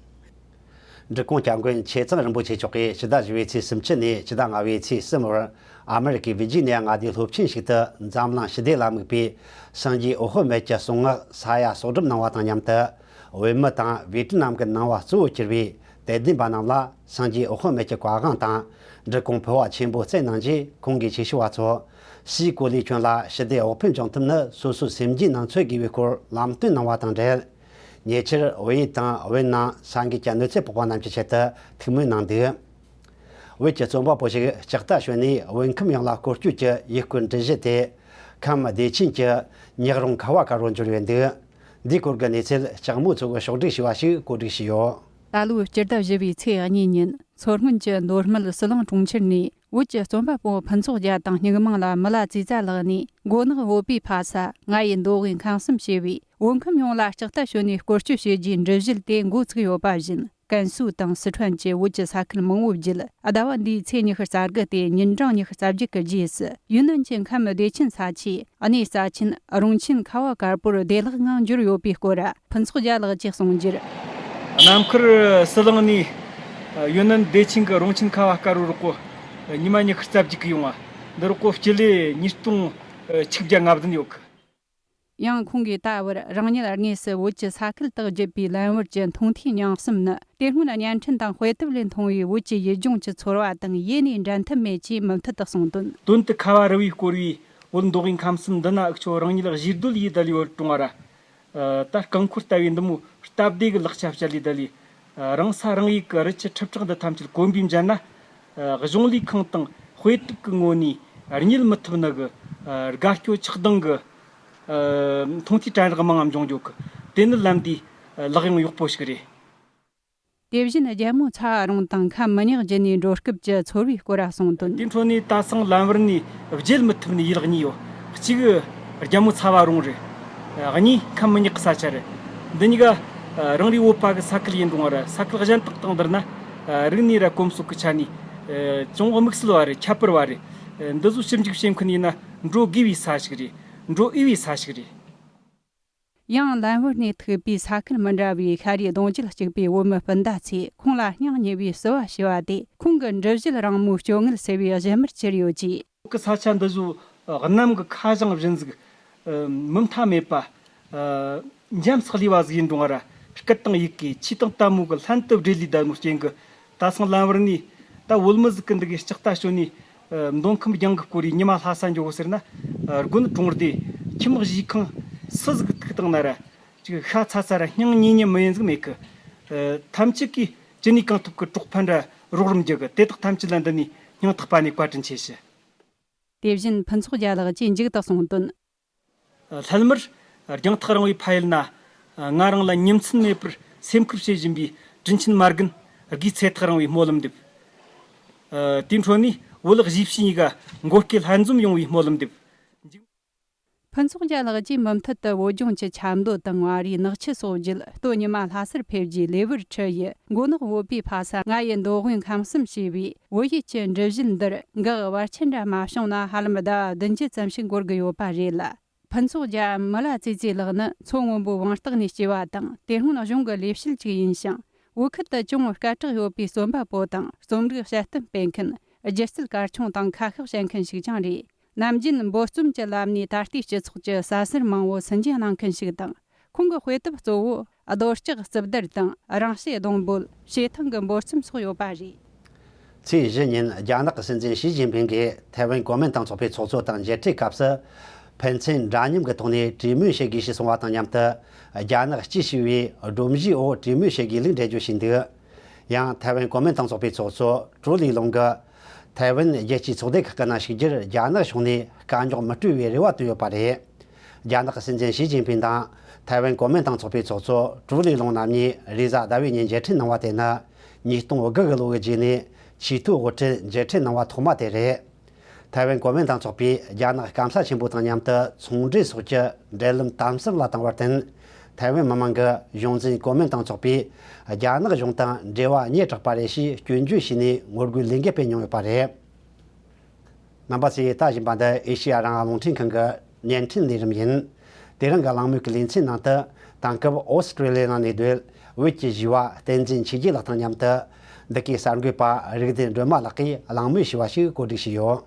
འབྲི་གུང་སྐྱབས་མགོན་ཆེ་ཚང་རིན་པོ་ཆེ་མཆོག་གིས་ཕྱི་ཟླ་བཞི་པའི་ཚེས་སུམ་ཅུ་ནས་ཕྱི་ཟླ་ལྔ་པའི་ཚེས་གསུམ་བར་ཨ་མེ་རི་ཀའི་ཝི་ཇི་ནི་ཡ་མངའ་སྡེའི་སློབ་ཆེན་ཞིག་ཏུ་འཛམ་གླིང་ཞི་བདེ་ལ་དམིགས་པའི་སངས་རྒྱས་འོད་དཔག་མེད་ཀྱི་གསུང་ངག་ས་ཡ་སོ་བསྒྲུབས་གནང་བ་དང་མཉམ་དུ། བོད་མི་དང་བྷེ་ཏི་ནམ་གྱི་ནང་པ་གཙོ་བོར་གྱུར་པའི་དད་ལྡན་པ་རྣམས་ལ་སངས་རྒྱས་འོད་དཔག་མེད་ཀྱི་བཀའ་དབང་དང་། འབྲི་གུང་ཕུར་པ་ཆེན་པོ་བསྩལ་གནང་རྗེས། ཁོང་གིས་ཆོས་ཞུ་བ་ཚོར། སའི་གོ་ལའི་ཁྱོན་ལ་ཞི་བདེ་འོག་ཕེབས་འབྱུང་ཐབས་ནི་སོ་སོའི་སེམས་རྒྱུད་ནང་འཚོལ་དགོས་པའི་སྐོར་ལམ་སྟོན་གནང་བ་དང་འབྲེལ། ཉེ་ཆར་བོད་ཡུལ་དང་བོད་ནང་ས་འགུལ་གྱི་གནོད་འཚེ་ཕོག་པ་རྣམས་ཀྱི་ཆེད་དུ་ཐུགས་སྨོན་གནང་འདུག། བོད་ཀྱི་རྩོམ་པ་པོ་ཞིག་ལྕགས་རྟ་ཞོན་ནས་བོད་ཁམས་ཡོངས་ལ་སྐོར་སྐྱོད་ཀྱི་ཡུལ་སྐོར་འགྲུལ་བཞུད་དེ། ཁམས་བདེ་ཆེན་གྱི་ཉག་རོང་ཁ་བ་དཀར་པོར་འབྱོར་ཡོད་འདུག། འདིའི་སྐོར་གྱི་གནས་ཚུལ་ལྕགས་མོ་མཚོ་གིས་ཕྱོགས་བསྒྲིགས་བྱས་པ་ཞིག་གོ་སྒྲིག་བྱས་ཡོད། ད་ལོའི་སྤྱི་ཟླ་བཞི་པའི་ཚེས་གཉིས་ཉིན་མཚོ་སྔོན་གྱི་མདོ་སྨད་ཟི་ལིང་གྲོང་ཁྱེར་ནས་བོད་ཀྱི་རྩོམ་པ་པོ་ཕུན་ཚོགས་རྒྱལ་དང་སྨྱུག་མིང་ལ་མི་ལ་ཙི་ཙ་ལགས་གཉིས་མགོ་ནག་བོད་པའི་ཕ་ས་ང་ཡི་མདོ་དབུས་ཁམས་གསུམ་ཞེས་པའི་བོད་ཁམས་ཡོངས་ལ་ལྕགས་རྟ་ཞོན་ནས་སྐོར་སྐྱོད་བྱས་རྗེས་འགྲུལ་བཞུད་དེ་འགོ་ཚུགས་ཡོད་པ་བཞིན། ཀན་སུའུ་དང་སི་ཁྲོན་གྱི་བོད་ཀྱི་ས་ཁུལ་མང་པོ་བརྒྱུད། ཟླ་བ་འདིའི་ཚེས་ཉི་ཤུ་རྩ་དགུ་སྟེ་ཉིན་གྲངས་ཉི་ཤུ་རྩ་བརྒྱད་ཀྱི་རྗེས་སུ། ཡུན་ནན་གྱི་ཁམས་བདེ་ཆེན་ས་ཆའི་གནས་རྩ་ཆེན་རོང་ཆེན་ཁ་བ་དཀར་པོར་བདེ་བླག་ངང་འབྱོར་ཡོད་པའི་སྐོར། ཕུན་ཚོགས་རྒྱལ་ལགས་ཀྱིས་གསུངས་རྒྱུར། ནམ་མཁར་ཟི་ལིང་ནས་ཡུན་ནན་བདེ་ཆེན་གྱི་རོང་ཆེན་ཁ་བ་དཀར་པོའི་རོགས་པོ་ཉི་མ་ཉི་ཤུ་རྩ་བརྒྱད་ཀྱི་ཡོང་བ། འདི་རོགས་པོ་སྤྱི་ལེ་ཉིས་སྟོང་ཆིག་བརྒྱ་ལྔ་བདུན་ཡོད་གི། ཡང་ཁོང་གིས་ད་བར་རང་ཉིད་དངོས་སུ་བོད་ཀྱི་ས་ཁུལ་དུ་བརྒྱུད་པའི་ལམ་བར་གྱི་མཐོང་ཐོས་མྱོང་གསུམ་ནི། དེ་སྔོན་བརྙན་འཕྲིན་དང་དཔེ་དེབ་ལས་མཐོང་བའི་བོད་ཀྱི་ཡུལ་ལྗོངས་ཀྱི་ཚོར་བ་དང་ཡེ་ནས་འགྲན་ཐབས་མེད་ཅེས་མུ་མཐུད་དུ་གསུངས་དོན། དོན་དུ་ཁ་བ་རི་བོས་བསྐོར་བའི་བོད་མདོ་དབུས་ཁམས་གསུམ་འདི་ན་འུ་ཆོ་རང་ཉིད་གཞིས་སྡོད་ཡེ་ད་ལི་བར་གྲོང་བ་ར། ད་རྐང་འཁོར་ལྟ་བུའི་འདི་མོ་སྟབས་བདེ་གི་ལག་ཆ་བཅད་ལས་ད་ལི། རང་ས་རང་ཡུལ་གྱི་རི་ཆུ་ཁྲི་ཕྲག་འདི་ཐམས་ཅད་གོམ་པས་མཇལ་ན། གཞུང་ལས་ཁང་དང་དཔེ་དེབ་ཀྱི་ངོས་ནས་རྙེད་མི་ཐུབ་ནི་གི་དགའ་སྐྱོ་ཆགས་སྡང་གི་མཐོང་ཐོས་དྲན་རེག་མང་ང་འབྱུང་འགྱོ་གི། དེ་ནི་ལམ་འདིའི་ལག་གཡང་གཡོག་པོ་ཞིག་རེད། དེ་བཞིན་རྒྱལ་མོ་ཚ་བ་རོང་དང་ཁམས་མི་ཉག་བརྒྱུད་ནས་འགྲོ་སྐབས་ཀྱི་ཚོར་བའི་སྐོར་གསུངས་དོན། དེའི་འཕྲོ་ནས་ད་སང་ལམ་བར་ནས་བརྗེད་མི་ཐུབ་ནི་ཡུལ་གཉིས་ཡོད། གཅིག་རྒྱལ་མོ་ཚ་བ་རོང་རེད། གཉིས་ཁམས་མི་ཉག་གི་ས་ཆ་རེད། འདི་གཉིས་ཀ་རང་རེའི་བོད་པ་གི་ས་ཁུལ་ཡིན་རུང་བ་ར་ས་ཁུལ་གཞན་དག་དང་བསྡུར་ན། རིག་གནས་ར་གོམས་སྲོལ་གི་ཆ་ནས་ཅུང་དམིགས་བསལ་བ་རེད། ཁྱད་པར་བ་རེད། འདི་ཚོ་ཞིབ་འཇུག་བྱེད་མཁན་ཡིན་ན་འགྲོ་དགོས་པའི་ས་ཞིག་རེད། འགྲོ་འོས་པའི་ས་ཞིག་རེད། ཡང་ལམ་བར་ནས་ཐུག་པའི་ས་ཁུལ་མི་འདྲ་བའི་ཤ་རུས་གདུང་རྒྱུད་གཅིག་པའི་བོད་མི་སྤུན་ཟླ་ཚོས་ཁོང་ལ་སྙིང་ཉེ་བའི་བསུ་བ་ཞུ་བ་དེ་ཁོང་གི་འགྲུལ་བཞུད་རིང་མོའི་སྤྱོད་ངན་སེལ་བའི་གཞི་མར་གྱུར་ཡོད་ཅེས། བོད་ཀྱི་ས་ཆ་འདི་ཚོ་གནམ་གྱི་ཁ་བྱང་བཞིན་ཟིག། མུ་མཐའ་མེད་པ། འཇམ་སྲག་ལུས་པ་ཟིག་ཡིན་རུང་བ་ར་སྐད་དང་ཡི་གེ་ཆོས་དང་ལྟད་མོ་གི་ལྷན་དུ་སྦྲེལ་ལས་བསྡད་ནོ་རྐྱེན་གྱིས། ད་སང་ལམ་བར་ནས་ད་བོད་མི་ཟིག་གི་འདི་གའི་ལྕགས་རྟ་ཞོན་ནས། མདོ་ཁམས་རྒྱང་གི་བསྐོར་བའི་ཉི་མ་ལྷ་ས་འགྱོ་གི་ཟེར་ན། དགོན་གྲོང་སྡེ་ཁྱིམ་གཞིས་ཁང་སུ་ཟིག་གི་ཐུག་བཏང་ན་ར་ཅིག་ཤ་ཚ་ཚ་ར་སྙིང་ཉེ་ཉེ་མི་ཡིན་ཟིག་མེད་གི། ཐམས་ཅད་ཀྱིས་ཅི་ནུས་གང་ཐུབ་ཀྱིས་གྲོགས་ཕན་ར་རོགས་རམ་རྒྱག་གི། དེ་དག་ཐམས་ཅད་ལ་འདི་ནས་སྙིང་ཐག་པ་ནས་བཀའ་དྲིན་ཆེ་ཞུ། དེ་བཞིན་ཕུན་ཚོགས་རྒྱལ་ལགས་ཀྱིས་མཇུག་ཏུ་གསུངས་དོན། ལྷལ་མར་རྒྱང་ཐག་རིང་བའི་ཕ་ཡུལ་ན། ང་རང་ལ་ཉིན་མཚན་མེད་པར་སེམས་ཁུར་བྱེད་བཞིན་པའི་དྲིན་ཆེན་མ་རྒན་དགུའི་ཚེ་ཐག་རིང་བའི་སྨོན་ལམ་འདེབས། དེའི་འཕྲོ་ནས་བོད་གཞིས་བྱེས་གཉིས་ཀ་མགོ་སྐེ་ལྷན་འཛོམས་ཡོང་བའི་སྨོན་ལམ་འདེབས། ཕུན་ཚོགས་རྒྱལ་ལགས་ཀྱིས་མུ་མཐུད་དུ་བོད་ལྗོངས་ཀྱི་ཆབ་མདོ་དང་བ་རིའི་ནགས་ཆུ་སོགས་བརྒྱུད་སྟོད་ཉི་མ་ལྷ་སར་ཕེབས་རྗེས་ལེ་ཝར་ཁྲི་ཡི་མགོ་ནག་བོད་པའི་ཕ་ས་ང་ཡི་མདོ་དབུས་ཁམས་གསུམ་ཞེས་པའི་བོད་ཡིག་གི་འགྲུལ་བཞུད་འདིར་འགག་བར་ཆད་འདྲ་མ་བྱུང་ན་ཧ་ལམ་ཟླ་བ་བདུན་ཅུ་ཙམ་ཞིག་འགོར་གྱི་ཡོད་པ་རེད་ལ། ཕུན་ཚོགས་རྒྱལ་མི་ལ་ཙི་ཙི་ལགས་ནི་མཚོ་སྔོན་པོའི་བང་སྟག་ནས་སྐྱེས་པ་དང་། དེ་སྔོན་གཞུང་གི་ལས་བྱེད་ཅིག་ཡིན་ཞིང་། བོད་ཁུལ་དུ་ཅུང་སྐད་གྲགས་ཡོད་པའི་རྩོམ་པ་པོ་དང་རྩོམ་རིག་དཔྱད་གཏམ་སྤེལ་མཁན། སྒྱུ་རྩལ་གར་ཆུང་དང་ཁ་ཤགས་བྱེད་མཁན་ཞིག་ཀྱང་རེད། ནམ་རྒྱུན་འབོལ་རྩོམ་གྱི་ལམ་ནས་ད་ལྟའི་སྤྱི་ཚོགས་ཀྱི་ས་སྲིད་མང་བོ་སུན་འབྱིན་གནང་མཁན་ཞིག་དང་། ཁོང་གི་དཔེ་དེབ་གཙོ་བོ་རྡོལ་ལྕགས་རྩིབས་བརྡར་དང་རང་བྱས་སྡོང་འབོལ། བྱེ་ཐང་གི་འབོལ་རྩོམ་སོགས་ཡོད་པ་རེད། ཚེས་བཞི་ཉིན་རྒྱ་ནག་གི་སྲིད་འཛིན་ཞི་ཅིན་ཕིང་གིས་ཐའེ་ཝན་གོ་མིན་ཏང་ཚོགས་པའི་ཚོགས་གཙོ་དང་མཇལ་འཕྲད་སྐབས་སུ། ཕན་ཚུན་འདྲ་མཉམ་གྱི་ཐོག་ནས་གྲོས་མོལ་བྱེད་དགོས་ཞེས་གསུངས་པ་དང་མཉམ་དུ། རྒྱ་ནག་སྤྱི་ཞི་བའི་སྒྲོམ་གཞིའི་འོག་གྲོས་མོལ་བྱེད་དགོས་ལུགས་འགྲེལ་བརྗོད་བྱས་འདུག། ཡང་ཐའེ་ཝན་གོ་མིན་ཏང་ཚོགས་པའི་ཚོགས་གཙོ་ཀྲུའུ་ལི་ལུང་གིས། ཐའེ་ཝན་རྒྱལ་སྤྱིའི་ཚོགས་སྡེ་ཁག་གི་ནང་ཞུགས་རྒྱུར་རྒྱ་ནག་ཕྱོགས་ནས་དཀའ་རྙོག་མི་སྤྲོད་པའི་རེ་བ་བཏོན་ཡོད་པ་རེད། རྒྱ་ནག་གི་སྲིད་འཛིན་ཞི་ཅིན་ཕིང་དང་ཐའེ་ཝན་གོ་མིན་ཏང་ཚོགས་པའི་ཚོགས་གཙོ་ཀྲུའུ་ལི་ལུང་རྣམ་གཉིས་རེས་གཟའ་ཟླ་བའི་ཉིན་མཇལ་འཕྲད་གནང་བ་དེ་ནི། ཉིས་སྟོང་དགུ་གི་ལོ་གི་རྗེས་ནས་ཆེས་མཐོའི་དབུ་ཁྲིད་མཇལ་འཕྲད་གནང་བ་ཐོག་མ་དེ་རེད། ཐའེ་ཝན་གོ་མིན་ཏང་ཚོགས་པས་རྒྱ་ནག་སྐམ་ས་ཆེན་པོ་དང་མཉམ་དུ་ཚོང་འབྲེལ་སོགས་ཀྱི་འབྲེལ་ལམ་དམ་ཟབ་ལ་བཏང་བར་བརྟེན། ཐའེ་ཝན་མི་མང་གི་གཞུང་འཛིན་གོ་མིན་ཏང་ཚོགས་པས་རྒྱ་ནག་གཞུང་དང་འབྲེལ་བ་རྙེད་དྲགས་པ་རེད་ཞེས་སྐྱོན་བརྗོད་བྱས་ནས་ངོ་རྒོལ་ལས་འགུལ་སྤེལ་མྱོང་ཡོད་པ་རེད། རྣམ་པ་ཚོས་ལྟ་བཞིན་པ་འདི་ཨེ་ཤེ་ཡ་རང་དབང་རླུང་འཕྲིན་ཁང་གི་བརྙན་འཕྲིན་ལས་རིམ་ཡིན། དེ་རིང་གི་གླེང་མོལ་གྱི་ལེ་ཚན་ནང་དུ། དེང་སྐབས་ཨོ་སི་ཀྲི་ལི་ཡའི་ནང་གནས་སྡོད་བོད་ཀྱི་གཞས་པ་བསྟན་འཛིན་ཆོས་རྒྱལ་ལགས་དང་མཉམ་དུ། འདི་གའི་གསར་འགོད་པ་རིག་ལྡན་སྒྲོལ་མ་ལགས་ཀྱིས་གླེང་མོལ་ཞུས་པ་ཞིག་གོ་སྒྲིག་བྱས་ཡོད།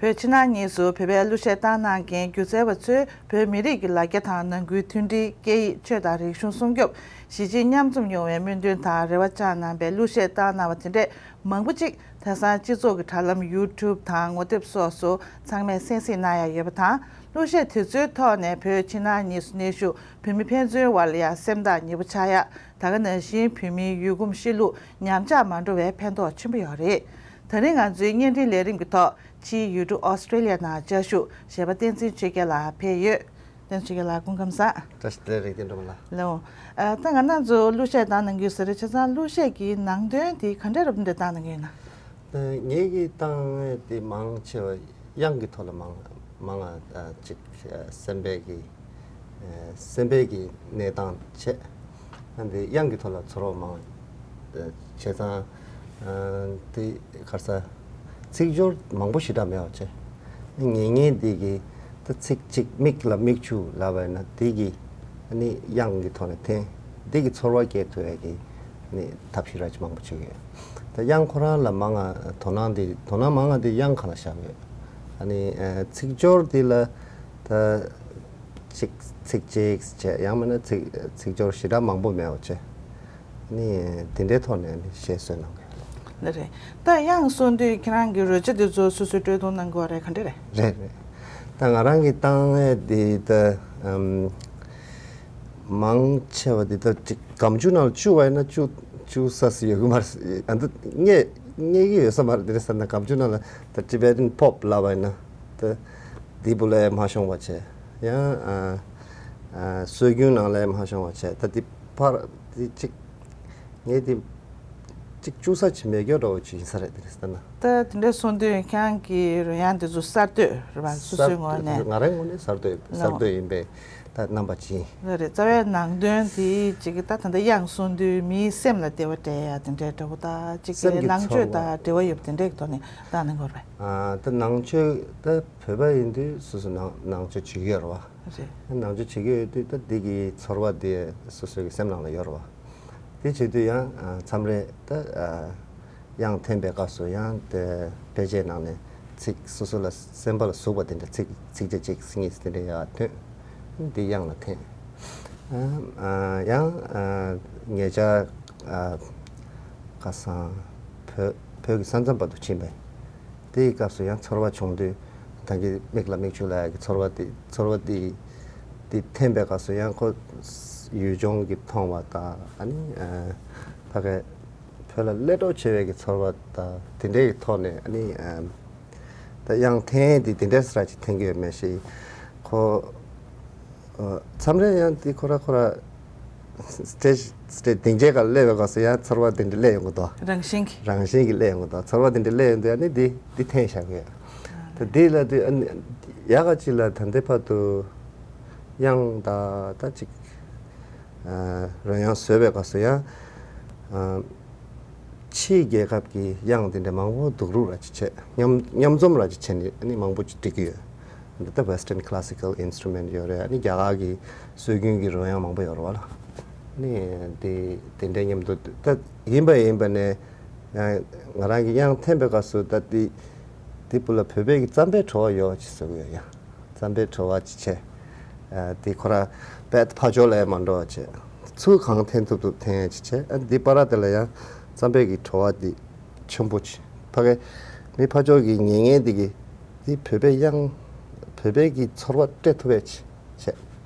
བོད་ཕྱི་ནང་གཉིས་སུ་བོད་པའི་གླུ་གཞས་བཏང་གནང་མཁན་སྒྱུ་རྩལ་བ་ཚོས་བོད་མི་རིགས་ཀྱི་ལ་རྒྱ་དང་ནང་ཁུལ་མཐུན་སྒྲིལ། སྐད་ཡིག་ཆོས་དང་རིག་གཞུང་སྲུང་སྐྱོབ། གཞིས་བྱེས་མཉམ་འཛོམས་ཡོང་བའི་སྨོན་འདུན་དང་རེ་བ་བཅངས་གནང་པའི་གླུ་གཞས་བཏང་གནང་བ་དེ་འདྲས་མང་པོ་ཅིག་དེང་སང་སྤྱི་ཚོགས་ཀྱི་དྲ་ལམ་ཡུ་ཊུབ་དང་ངོ་དེབ་སོགས་སུ་ཚང་མས་གསན་གཟིགས་གནང་ཡ་ཡོད་པ་དང་། གླུ་གཞས་དེ་ཚོའི་ཐོག་ནས་བོད་ཕྱི་ནང་གཉིས་སུ་གནས་བཞུགས་བོད་མི་ཕན་ཚུན་དབར་ལ་ཡང་སེམས་ཐག་ཉེ་པོ་ཆགས་ཡ། ད་ག་ནང་བཞིན་བོད་མིའི་ཡུལ་གོམས་གཤིས་ལུགས་ཉམས་ཆག་མ་འགྲོ་བའི་ཕན་ཐོགས་ཆེན་པོ་ཡོད་རེད། ད་རིང་ང་ཚོའི་བརྙན་འཕྲིན་ལས་རིམ་གྱི་ཐོག་ཕྱིའི་ཡུལ་གྲུ་ཨོ་སི་ཀྲི་ལི་ཡ་ནང་བཅའ་བཞུགས་གཞས་པ་བསྟན་འཛིན་ཆོས་རྒྱལ་ལགས་ཕེབས་ཡོད། བསྟན་འཛིན་ཆོས་རྒྱལ་ལགས་སྐུ་ཁམས་བཟང་། བཀྲ་ཤིས་བདེ་ལེགས། རིག་ལྡན་སྒྲོལ་མ་ལགས། ལགས་འོང་། ཨ། ད་ང་རང་ཚོ་གླུ་གཞས་བཏང་གནང་གི་ཡོད་ས་རེད། བྱས་ཙང་གླུ་གཞས་ཀྱི་ནང་དོན་དེ་ག་འདྲ་རབ་འདྲ་བཏང་གནང་གི་ཡོད་ན། ངེད་ཀྱིས་བཏང་ཡས་དེ་མང་ཆེ་བ་དབྱངས་ཀྱི་ཐོག་ལ་མང་མང་ང་ཅིག་སེམས་པའི་གི་སེམས་པའི་གི་གནས་སྟངས་བྱས། ཨ་འདི་དབྱངས་ཀྱི་ཐོག་ལ་ཚོར་བ་མང་བ་བྱས་ཙང་། དེ་ག་རེ་ཟ། ཚིག་སྦྱོར་མང་པོ་ཞེ་དྲག་མེད་པ་བྱས། ངེད་ངེད་འདི་གི་ད་ཚིག་གཅིག་མིག་ལ་མིག་ཆུ་ལབ་པ་ཡིན་ན་འདི་གི་ཨ་ནི་དབྱངས་ཀྱི་ཐོག་ནས་འཐེན། འདི་གི་ཚོར་བ་སྐྱེ་ཐུབ་ཡས་ཀྱི་ཨ་ནི་ཐབས་ཤེས་ར་ཅིག་མང་པོ་བྱེད་ཀྱི་ཡོད། ད་དབྱངས་ཁོ་རང་ལ་མང་ང་དོ་སྣང་འདི་དོ་སྣང་མང་ང་འདི་དབྱངས་སྒང་ལ་བཞག་ཡོད། ཨ་ནི་ཚིག་སྦྱོར་འདི་ལ་ད་ཚིག་ཚིག་གཅིག་བྱས། ཡང་མིན་ན་ཚིག་ཚིག་སྦྱོར་ཞེ་དྲག་མང་པོ་མེད་པ་བྱས། ནི་དེ་འདྲའི་ཐོག་ནས་ནི་གཞས་བཟོས་གནང་གི་ཡོད། ལགས་རེད། ད་དབྱངས་གསུང་དུས་ཁྱེད་རང་གི་རོལ་ཆ་དེ་ཚོ་སོ་སོས་སྤྲོད་གཏོང་གནང་དགོས་རེད། ག་འདྲ་རེད། རེད་རེད། ད་ང་རང་གིས་བཏང་ཡས་དེ་ད་ཨམ། མང་ཆེ་བ་དེ་ད་ཅིག་སྒམ་ཆུ་ནང་ལ་བཅུག་པ་ཡིན་ན་བཅུག་བཅུག་ས་སུ་ཡོད་གི་མ་རེད། ཨ་འདི་རྙེད་རྙེད་ཀྱི་ཡོད་ས་མ་རེད། དེ་རེད་ཟེར་ན་སྒམ་ཆུ་ནང་ལ་ད་Tibetan pop ལབ་པ་ཡིན་ན་ད་དེ་བུ་ལས་མ་ཤོང་བ་བྱས། ཡང་ཨ་ཨ་སྲོལ་རྒྱུན་ནང་ལས་མ་ཤོང་བ་བྱས། ད་དེ་ཕར་དེ་གཅིག་ངས་དེ་གཅིག་བཅུག་ས་ཅིག་མེད་རྒྱུ་འདྲ་བོ་ཅིག་ཡིན་ས་རེད། དེ་རེད་ཟེར་ན། ད་དེ་འདྲ་སོང་དུས་ཁྱེད་རང་གི་རོལ་དབྱངས་དེ་ཚོ་གསར་གཏོད་རེད་པ། སོ་སོའི་ངོས་ནས། ང་རའི་ངོས་ནས་གསར་གཏོད་གསར་གཏོད་ཡིན་པས་ད་རྣམ་པ་ཅིག་ཡིན། ལགས་རེད། རྩ་བའི་ནང་དོན་དེ་ཅིག་ད་ད་ལྟ་དབྱངས་གསུང་དུས་མིའི་སེམས་ལ་བདེ་བ་སྤྲད་ཡ་དེ་འདྲའི་འདྲ་བོ། ད་ཅིག་སེམས་ཀྱི་ནང་ཆོས་ཚོར་བ། དང་འབྲེལ་བ་ཡོད་པ་དེ་འདྲའི་ཐོག་ནས་བཏང་གནང་དགོས་རེད་པས། ཨ་ད་ནང་ཆོས་ད་བོད་པ་ཡིན་དུས་སོ་སོ་ནང་ནང་ཆོས་བྱེད་ཀྱི་ཡོད་རེད་པ། རེད། ནང་ཆོས་བྱེད་ཀྱི་ཡོད་དུས་ད་འདི་གི་ཚོར་བ་དེ་སོ་སོའི་གི་སེམས་ནང་ལ་ཡོད་རེད་པ། དེ་བྱེད་དུས་ཡང་ཨ་མཚམས་རེ་ད་ཨ་དབྱངས་འཐེན་པའི་སྐབས་སུ་ཡང་དེ་དཔེ་ཆའི་ནང་ནས་ཚིག་སོ་སོ་ལ་སེམས་པ་ལ་ཟུག་པ་དེ་འདྲ་ཚིག་ཚིགས་བཅད་གཅིག་གཉིས་དེ་འདྲ་ཡར་ཐོན། འདི་དབྱངས་ལ་འཐེན། ཨ་ཡང་ཨ་ཉེ་ཆར་ཨ་ཁ་སང་བོད་བོད་ཀྱི་ས་མཚམས་བར་དུ་ཕྱིན་པས། དེའི་སྐབས་སུ་ཡང་ཚོར་བ་བྱུང་དུས། ད་གིན་མིག་ལ་མིག་ཆུ་ལབ་ཡག་གི་ཚོར་བ་དེ་ཚོར་བ་དེ་དེ་འཐེན་པའི་སྐབས་སུ་ཡང་ཁོ་ཡུལ་ལྗོངས་ཀྱི་མཐོང་བ་དང་། ཨ་ནི་ཨ་ཕ་གི་བོད་ལ་སླེབས་གྲབས་བྱེད་པའི་གི་ཚོར་བ་དང་དེ་འདྲའི་གི་ཐོག་ནས། ཨ་ནི་ཨ་ད་དབྱངས་འཐེན་དེ་དེ་འདྲའི་སྲ་ཅིག་འཐེན་གི་ཡོད་མེད་ཞིག་ཁོ། མཚམས་རེ་ཡང་དེ་ཁོ་ར་ཁོ་ར་སྟེ་སྟེ་སྡིངས་ཆའི་སྒང་སླེབས་པའི་སྐབས་སུ་ཡང་ཚོར་བ་དེ་འདྲ་སླེབས་ཡོང་གི་འདུག་རང་བཞིན་གྱིས། རང་བཞིན་གྱིས་སླེབས་ཡོང་གི་འདུག་ཚོར་བ་དེ་འདྲ་སླེབས་ཡོང་དུས་ཨ་ནི་འདི་འདི་འཐེན་བཞག་གི་ཡོད། ད་འདི་ལ་དུས་ཨ་ནི་ཡག་ག་ཅིག་ལ་ད་ལྟའི་བར་དུ་དབྱངས་ད་ད་ཅིག་རོལ་དབྱངས་བཟོས་པའི་སྐབས་སུ་ཡང་། ཕྱིའི་རྒྱལ་ཁབ་ཀྱི་དབྱངས་དེ་འདྲ་མང་པོ་བསྡུར་རུབ་ར་ཅིག་བྱས། མཉམ་མཉམ་འཛོམས་ར་ཅིག་བྱས་ནས་ཨ་ནི་མང་པོ་ཅིག་བསྒྲིགས་ཀྱི་ཡོད། འདི་ལྟ་Western classical instrument ཡོད་རེད། ཨ་ནི་རྒྱ་གར་གྱི་སྲོལ་རྒྱུན་གྱི་རོལ་དབྱངས་མང་པོ་ཡོད་རེད་བ་ལ། ཨ་ནི་དེ་དེ་འདྲའི་མཉམ་དུ་ད་ཡིན་པ་ཡིན་པ་ནས་ང་རང་གི་དབྱངས་འཐེན་པའི་སྐབས་སུ་ད་དེ་དེ་བུ་ལ་བོད་པའི་གི་རྩམ་པའི་བྲོ་བ་ཡོད་ཅེས་ཟེར་གྱི་ཡོད་ཡ། རྩམ་པའི་བྲོ་བ་ཅིག་བྱས། ཨ་དེ་ཁོ་ར་དཔེ་ཕར་ཕྱོགས་ལ་མ་འགྲོ་བ་བྱས། ཚུར་གང་འཐེན་ཐུབ་ཐུབ་འཐེན་ཡ་ཅིག་བྱས། ཨ་དེ་བར་དེ་ལ་ཡང་རྩམ་པའི་གི་བྲོ་བ་དེ་ཆེན་པོ་ཅིག་ཕ་གི་མི་ཕར་ཕྱོགས་ཀྱི་ཉན་མཁན་དེ་གི་དེ་བོད་པའི་དབྱངས་བོད་པའི་གི་ཚོར་བ་སྤྲད་ཐུབ་ཡ་ཅིག་བྱས།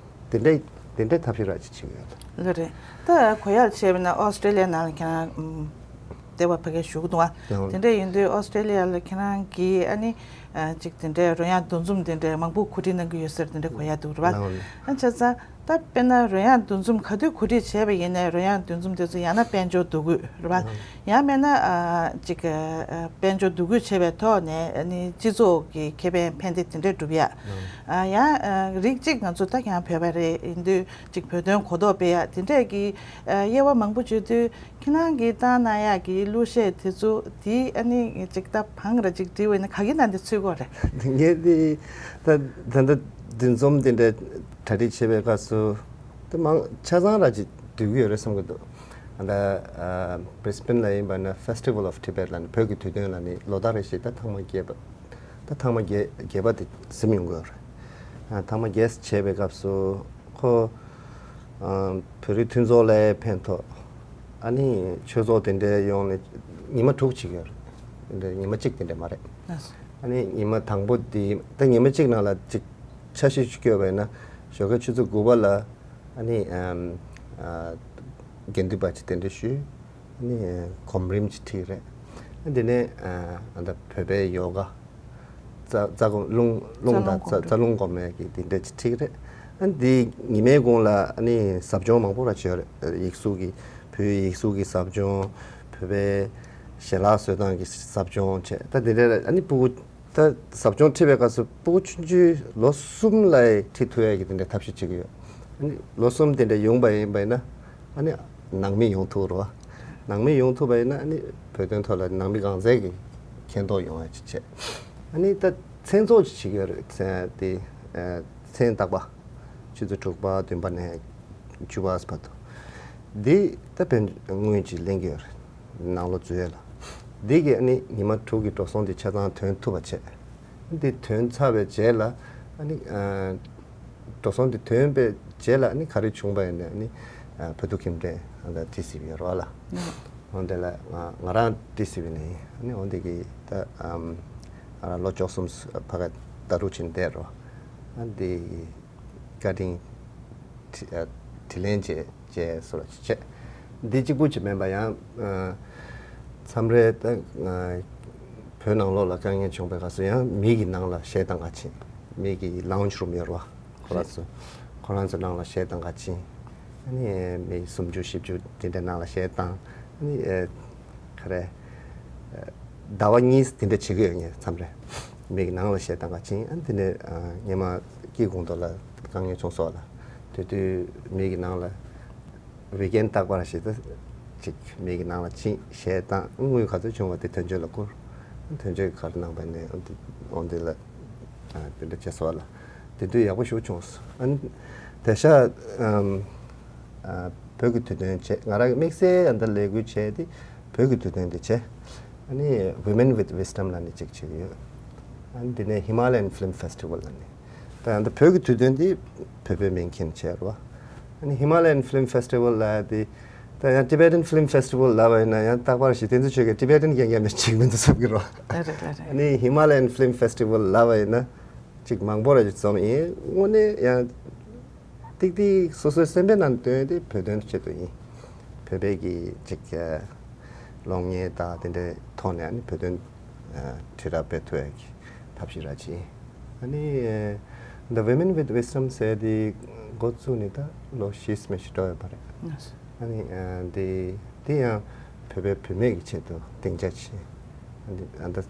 དེ་འདྲའི་དེ་འདྲའི་ཐབས་ཤེས་ར་ཅིག་བྱེད་ཀྱི་ཡོད། ལགས་རེད། ད་གོ་ཡག་བྱས་པ་ན་ཨོ་སི་ཀྲི་ལི་ཡ་ནང་ལ་ཁྱེད་རང་ཨམ་སྡེ་བ་ཕ་གིར་བཞུགས་འདུག་བ། ལགས། དེ་འདྲ་ཡིན་དུས་ཨོ་སི་ཀྲི་ལི་ཡ་ལ་ཁྱེད་རང་གིས་ཨ་ནི་ཨ་ཅིག་དེ་འདྲའི་རོལ་དབྱངས་འདུ་འཛོམས་དེ་འདྲའི་མང་པོ་གོ་སྒྲིག་གནང་གི་ཡོད་ཟེར་དེ་འདྲ་གོ་ཡག་འདུག་རེད་བ། ལགས། ཨ་བྱས་ཙང་ ད་དཔེར་ན་རོལ་དབྱངས་འདུ་འཛོམས་ག་དུས་གོ་སྒྲིག་བྱས་པ་ཡིན་ནའི་རོལ་དབྱངས་འདུ་འཛོམས་དེ་ཚོ་ཡང་ན་དཔལ་འབྱོར་འདུ་འགོད་རེད་པ། ཡང་མིན་ན་ཨ་ཅིག་ཨ་དཔལ་འབྱོར་འདུ་འགོད་བྱས་པའི་ཐོག་ནས་ཨ་ནི་སྤྱི་ཚོགས་ཀྱི་ཁེ་ཕན་ཕན་བདེ་དེ་འདྲ་སྒྲུབ་ཡ། ཨ་ཡང་ཨ་རིགས་གཅིག་ང་ཚོ་ད་ཀྱང་བོད་པ་རེད་ཡིན་དུས་ཅིག་བོད་དོན་གོ་རྟོགས་སྤེལ་ཡ་དེ་འདྲས་ཀྱི་ཨ་དབྱེ་བ་མང་པོ་བརྗོད་དུས་ཁྱེད་རང་གིས་བཏང་གནང་ཡག་གི་གླུ་གཞས་དེ་ཚོ་དེ་ཨ་ནི་ཅིག་ད་བང་ར་ཅིག་བསྒྲིལ་བ་ཡིན་ན་ག་གི་ནང་དེ་ཚུད་ཀྱི་ཡོད་རེད། ངས་དེ་ད་ད་ད་འདུ་འཛོམས་དེ་འདྲ་གྲ་སྒྲིག་བྱེད་པའི་སྐབས་སུ། དེ་མང་ཆ་ཚང་ར་ཅིག་འདུས་ཀྱི་ཡོད་རེད་བསམ་གྱི་འདུག་ཨ་ད་ཨ་Brisbane་ལ་ཡིན་པ་ན་Festival of Tibet་ལ་ནི་བོད་ཀྱི་དུས་སྟོན་ལ་ནི་ལོ་ལྟར་རེ་བཞིན་ད་ཐེངས་མ་བརྒྱད་པ། ད་ཐེངས་མ་བརྒྱད་བརྒྱད་པ་དེ་ཟིན་ཡོང་གི་ཡོད་རེད། ཨ་ཐེངས་མ་བརྒྱད་བྱས་པའི་སྐབས་སུ་ཁོ་ཨ་བོད་རིགས་མཐུན་ཚོགས་ལ་ཕན་ཐོགས། ཨ་ནི་ཆོས་ཚོགས་དེ་འདྲའི་ཡོང་ནས་ཉི་མ་དྲུག་ཅིག་ཡོད་རེད། དེ་འདྲའི་ཉི་མ་གཅིག་དེ་འདྲ་མ་རེད། ཨ་ནི་ཉི་མ་དང་པོ་དེ་ད་ཉི་མ་གཅིག་ནང་ལ་ཅིག་འཆར་གཞི་ཞིག་བཀོད་པ་ཡིན་ན་ཞོགས་ཀའི་ཆུ་ཚོད་དགུ་པ་ལ་ཨ་ནི་ཨམ་ཨ་དགེ་འདུན་པ་ཅིག་གདན་འདྲེན་ཞུས། ཨ་ནི་གོམ་རིམ་ཅིག་ཁྲིད་རེད། ཨ་དེ་ནས་ཨ་ད་བོད་པའི་ཡོ་ག་རྩ་རྩ་སྒོམ་རླུང་རླུང་དང་རྩ་རྩ་རླུང་སྒོམ་ཡས་ཀྱི་དེ་འདྲ་ཅིག་ཁྲིད་རེད། ཨ་དེ་ཉི་མའི་གུང་ལ་ཨ་ནི་ཟབ་སྦྱོང་མང་པོ་ར་བྱས་རེད། ཡིག་གཟུགས་ཀྱི་བོད་ཡིག་གཟུགས་ཀྱི་ཟབ་སྦྱོང་། བོད་པའི་ཞལ་ལག་བཟོ་སྟངས་ཀྱི་ཟབ་སྦྱོང་བྱས། ད་དེ་འདྲ་ཨ་ནི་སྤུ་གུ་ད་ཟབ་སྦྱོང་ཁྲིད་པའི་སྐབས་སུ་སྤུ་གུ་ཆུང་ཆུང་ལོ་གསུམ་ལ་ཁྲིད་ཐུབ་ཡས་ཀྱི་དེ་འདྲའི་ཐབས་ཤེས་བྱེད་ཀྱི་ཡོད། ཨ་ནི་ལོ་གསུམ་དེ་འདྲ་ཡོང་པ་ཡིན་པ་ཡིན་ན་ཨ་ནི་ནང་མི་ཡོང་ཐུབ་རོགས། ནང་མི་ཡོང་ཐུབ་པ་ཡིན་ན་ཨ་ནི་བོད་དོན་ཐོག་ལ་ནང་མི་གང་ཚད་ཀྱི་མཁྱེན་རྟོགས་ཡོང་ཡ་ཅིག་བྱས། ཨ་ནི་ད་མཚན་ཚོགས་ཅིག་བྱེད་ཀྱི་ཡོད་རེད། མཚན་དེ་ཨ་མཚན་རྟག་པ། ཆུ་ཚོད་དྲུག་པ་བདུན་པ་ནས་བཅུ་པ་བར་དུ། འདི་ད་དཔེ་དངུལ་ཅིག་ལེན་གྱི་ཡོད་རེད། ནང་ལོགས་འཛུལ་ཡས་ལ། འདི་གི་ཨ་ནི་ཉི་མ་དྲུག་གི་འགྲོ་སོང་འདི་ཆ་ཚང་ཐོན་ཐུབ་པ་བྱས། འདི་ཐོན་ཚར་བའི་རྗེས་ལ་ཨ་ནི་ཨ་འགྲོ་སོང་འདི་ཐོན་པའི་རྗེས་ལ་ཨ་ནི་ག་རེ་བྱུང་པ་ཡིན་ནའི་ཨ་ནི་ཨ་བོད་ཐུག་ཁྱིམ་སྡེ་ཨ་ད་ཊི་སི་ཝི་ཡོད་རེད་པ་ལགས། འོ་འདི་ལ་ང་ང་རང་ཊི་སི་ཝི་ནས་ཡིན། ཨ་ནི་འོ་འདི་གི་ད་ཨམ་ང་རང་ལོ་བཅུ་གསུམ་ཕ་ག་ད་རུ་ཕྱིན་བསྡད་རོགས། ཨ་འདི་གི་བཀའ་དྲིན་དྲི་ཨ་དྲིན་ལན་བཅས་བཅས་སོགས་ལ་བཅས། འདི་གཅིག་པུ་ཅིག་མིན་པ་ཡང་ཨ་མཚམས་རེ་ད་ཨ་བོད་ནང་ལོགས་ལ་དཀའ་ངལ་བྱུང་པའི་སྐབས་སུ་ཡང་མི་གི་ནང་ལ་གཞས་བཏང་ག་ཕྱིན། མི་གི་ལའུན་ཇི་རུམ་ཡོད་རེད་པ། ཁོ་རང་ཚོ་ཁོ་རང་ཚོ་ནང་ལ་གཞས་བཏང་ག་ཕྱིན། ཨ་ནི་མི་སུམ་ཅུ་བཞི་བཅུ་དེ་འདྲའི་ནང་ལ་གཞས་བཏང་། ཨ་ནི་ཨ་ག་རེ་ཨ་ཟླ་བ་གཉིས་དེ་འདྲ་བྱེད་ཀྱི་ཡོད། ངས་མཚམས་རེ་མི་གི་ནང་ལ་གཞས་བཏང་ག་ཕྱིན། ཨ་ནི་དེ་ནས་ཨ་སྔོན་མ་སྐྱིད་གོང་མདོ་ལ་དཀའ་ངལ་བྱུང་སོགས་ལ་དེ་དུས་མི་གི་ནང་ལ་ཝིག་ཨེན་རྟག་པར་ཞིག་ད་ཅིག་མི་གི་ནང་ལ་ཕྱིན་གཞས་བཏང་། དངུལ་ག་ཚོད་བྱུང་བ་དེ་དོན་གཅོད་ལ་བསྐུར། དོན་གཅོད་ཀྱིས་ག་རེ་གནང་པ་ནས་འོན་ཏེ་འོན་ཏེ་ལ་དེ་འདྲ་བྱས་སོང་བ་ལ། དེ་དུས་ཡག་པོ་ཞེ་པོ་བྱུང་སོང་། ཨ་ནི་དེང་སང་ཨམ་ཨ་བོད་ཀྱི་དུས་སྟོན་བྱས། ང་རང་གི་དམིགས་བསལ་ཨ་འདི་ལས་འགུལ་བྱས་དེ་བོད་ཀྱི་དུས་སྟོན་དེ་བྱས། ཨ་ནི་Women with Wisdom ལབ་ནས་ཅིག་བྱས་ཡོད། ཨ་ནི་དེ་ནས་Himalayan Film Festival ལབ་ནས། ད་ཡང་ད་བོད་ཀྱི་དུས་སྟོན་འདི་བོད་པའི་མིང་འཁྱེར་བྱས་རེད་པ། ཨ་ནི་Himalayan Film Festival ལབ་ཡ་དེ་ད་ཡང་Tibetan Film Festival ལབ་པ་ཡིན་ན་ཡང་རྟག་པར་ཞིག་དེ་ཚོ་ཆོས་ཀྱི་Tibetan རྐྱང་རྐྱང་མི་གཅིག་མི་འདུག་བསམ་གྱི་རེད་པ། ཨ་རེད་རེད་རེད། ཨ་ནི་Himalayan Film Festival ལབ་པ་ཡིན་ན་ཅིག་མང་པོ་ར་ཅིག་འཛོམས་ཡིན། དངོས་གནས་ཡང་ཏིག་ཏིག་སོ་སོའི་སེམས་པའི་ནང་དོན་དེ་བོད་དོན་ཆེད་དུ་ཡིན། བོད་པའི་གི་ཅིག་གློག་བརྙན་དང་དེ་འདྲའི་ཐོག་ནས་ཨ་ནི་བོད་དོན་ཨ་དྲིལ་བསྒྲགས་སྤེལ་ཐུབ་ཡ་གི་ཐབས་ཤེས་ར་ཅིག་ཡིན། ཨ་ནི་The Women with Wisdom ཟེར་དེ་འགོ་བཙུགས་ནས་ད་ལོ་བཞི་ཙམ་ཞིག་འགྲོ་ཡོད་པ་རེད། ཨ་ནི་ཨ་དེ་དེ་ཡང་བོད་པའི་བུད་མེད་ཀྱི་ཆེད་དུ་སྡིངས་ཆ་ཆེ། ཨ་ནི་ཨ་ད་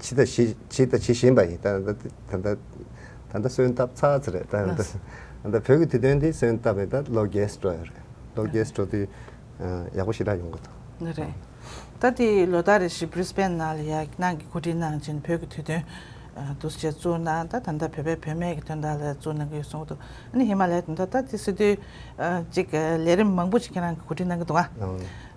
ཇི་ལྟ་ཇི་ཇི་ལྟ་ཇི་བཞིན་པ་ཡིན། ད་ད་ད་ད་ད་ད་སོན་བཏབ་ཚར་ཚར་རེད། ད་ད་ད་བོད་ཀྱི་དུས་སྟོན་དེ་སོན་བཏབ་ནས་ད་ལོ་བརྒྱད་འགྲོ་ཡོད་རེད། ལོ་བརྒྱད་འགྲོ་དུས་ཡག་པོ་ཞེ་དྲག་ཡོང་གི་འདུག་ནི་རེད། ད་དེ་ལོ་ལྟར་རེ་བཞིན་Brisbane ནང་ལ་ཡ་ནང་གི་གོ་སྒྲིག་གནང་བྱས་ནས་བོད་ཀྱི་དུས་སྟོན་ཨ་འདུག་སེ་བཙུགས་གནང་། ད་ད་ལྟ་བོད་པའི་བུད་མེད་ཀྱི་དོན་དག་ལ་བཙུགས་གནང་གི་ཡོད་གསུངས་འདུག་ཨ་ནི་ཧི་མ་ལ་ཡའི་དོན་དག་ད་དེ་སྲིད་དུས་ཨ་ཅིག་ཨ་ལས་རིམ་མང་པོ་ཅིག་ཁྱེད་རང་གིས་གོ་སྒྲིག་གནང་གི་འདུག་ཨ།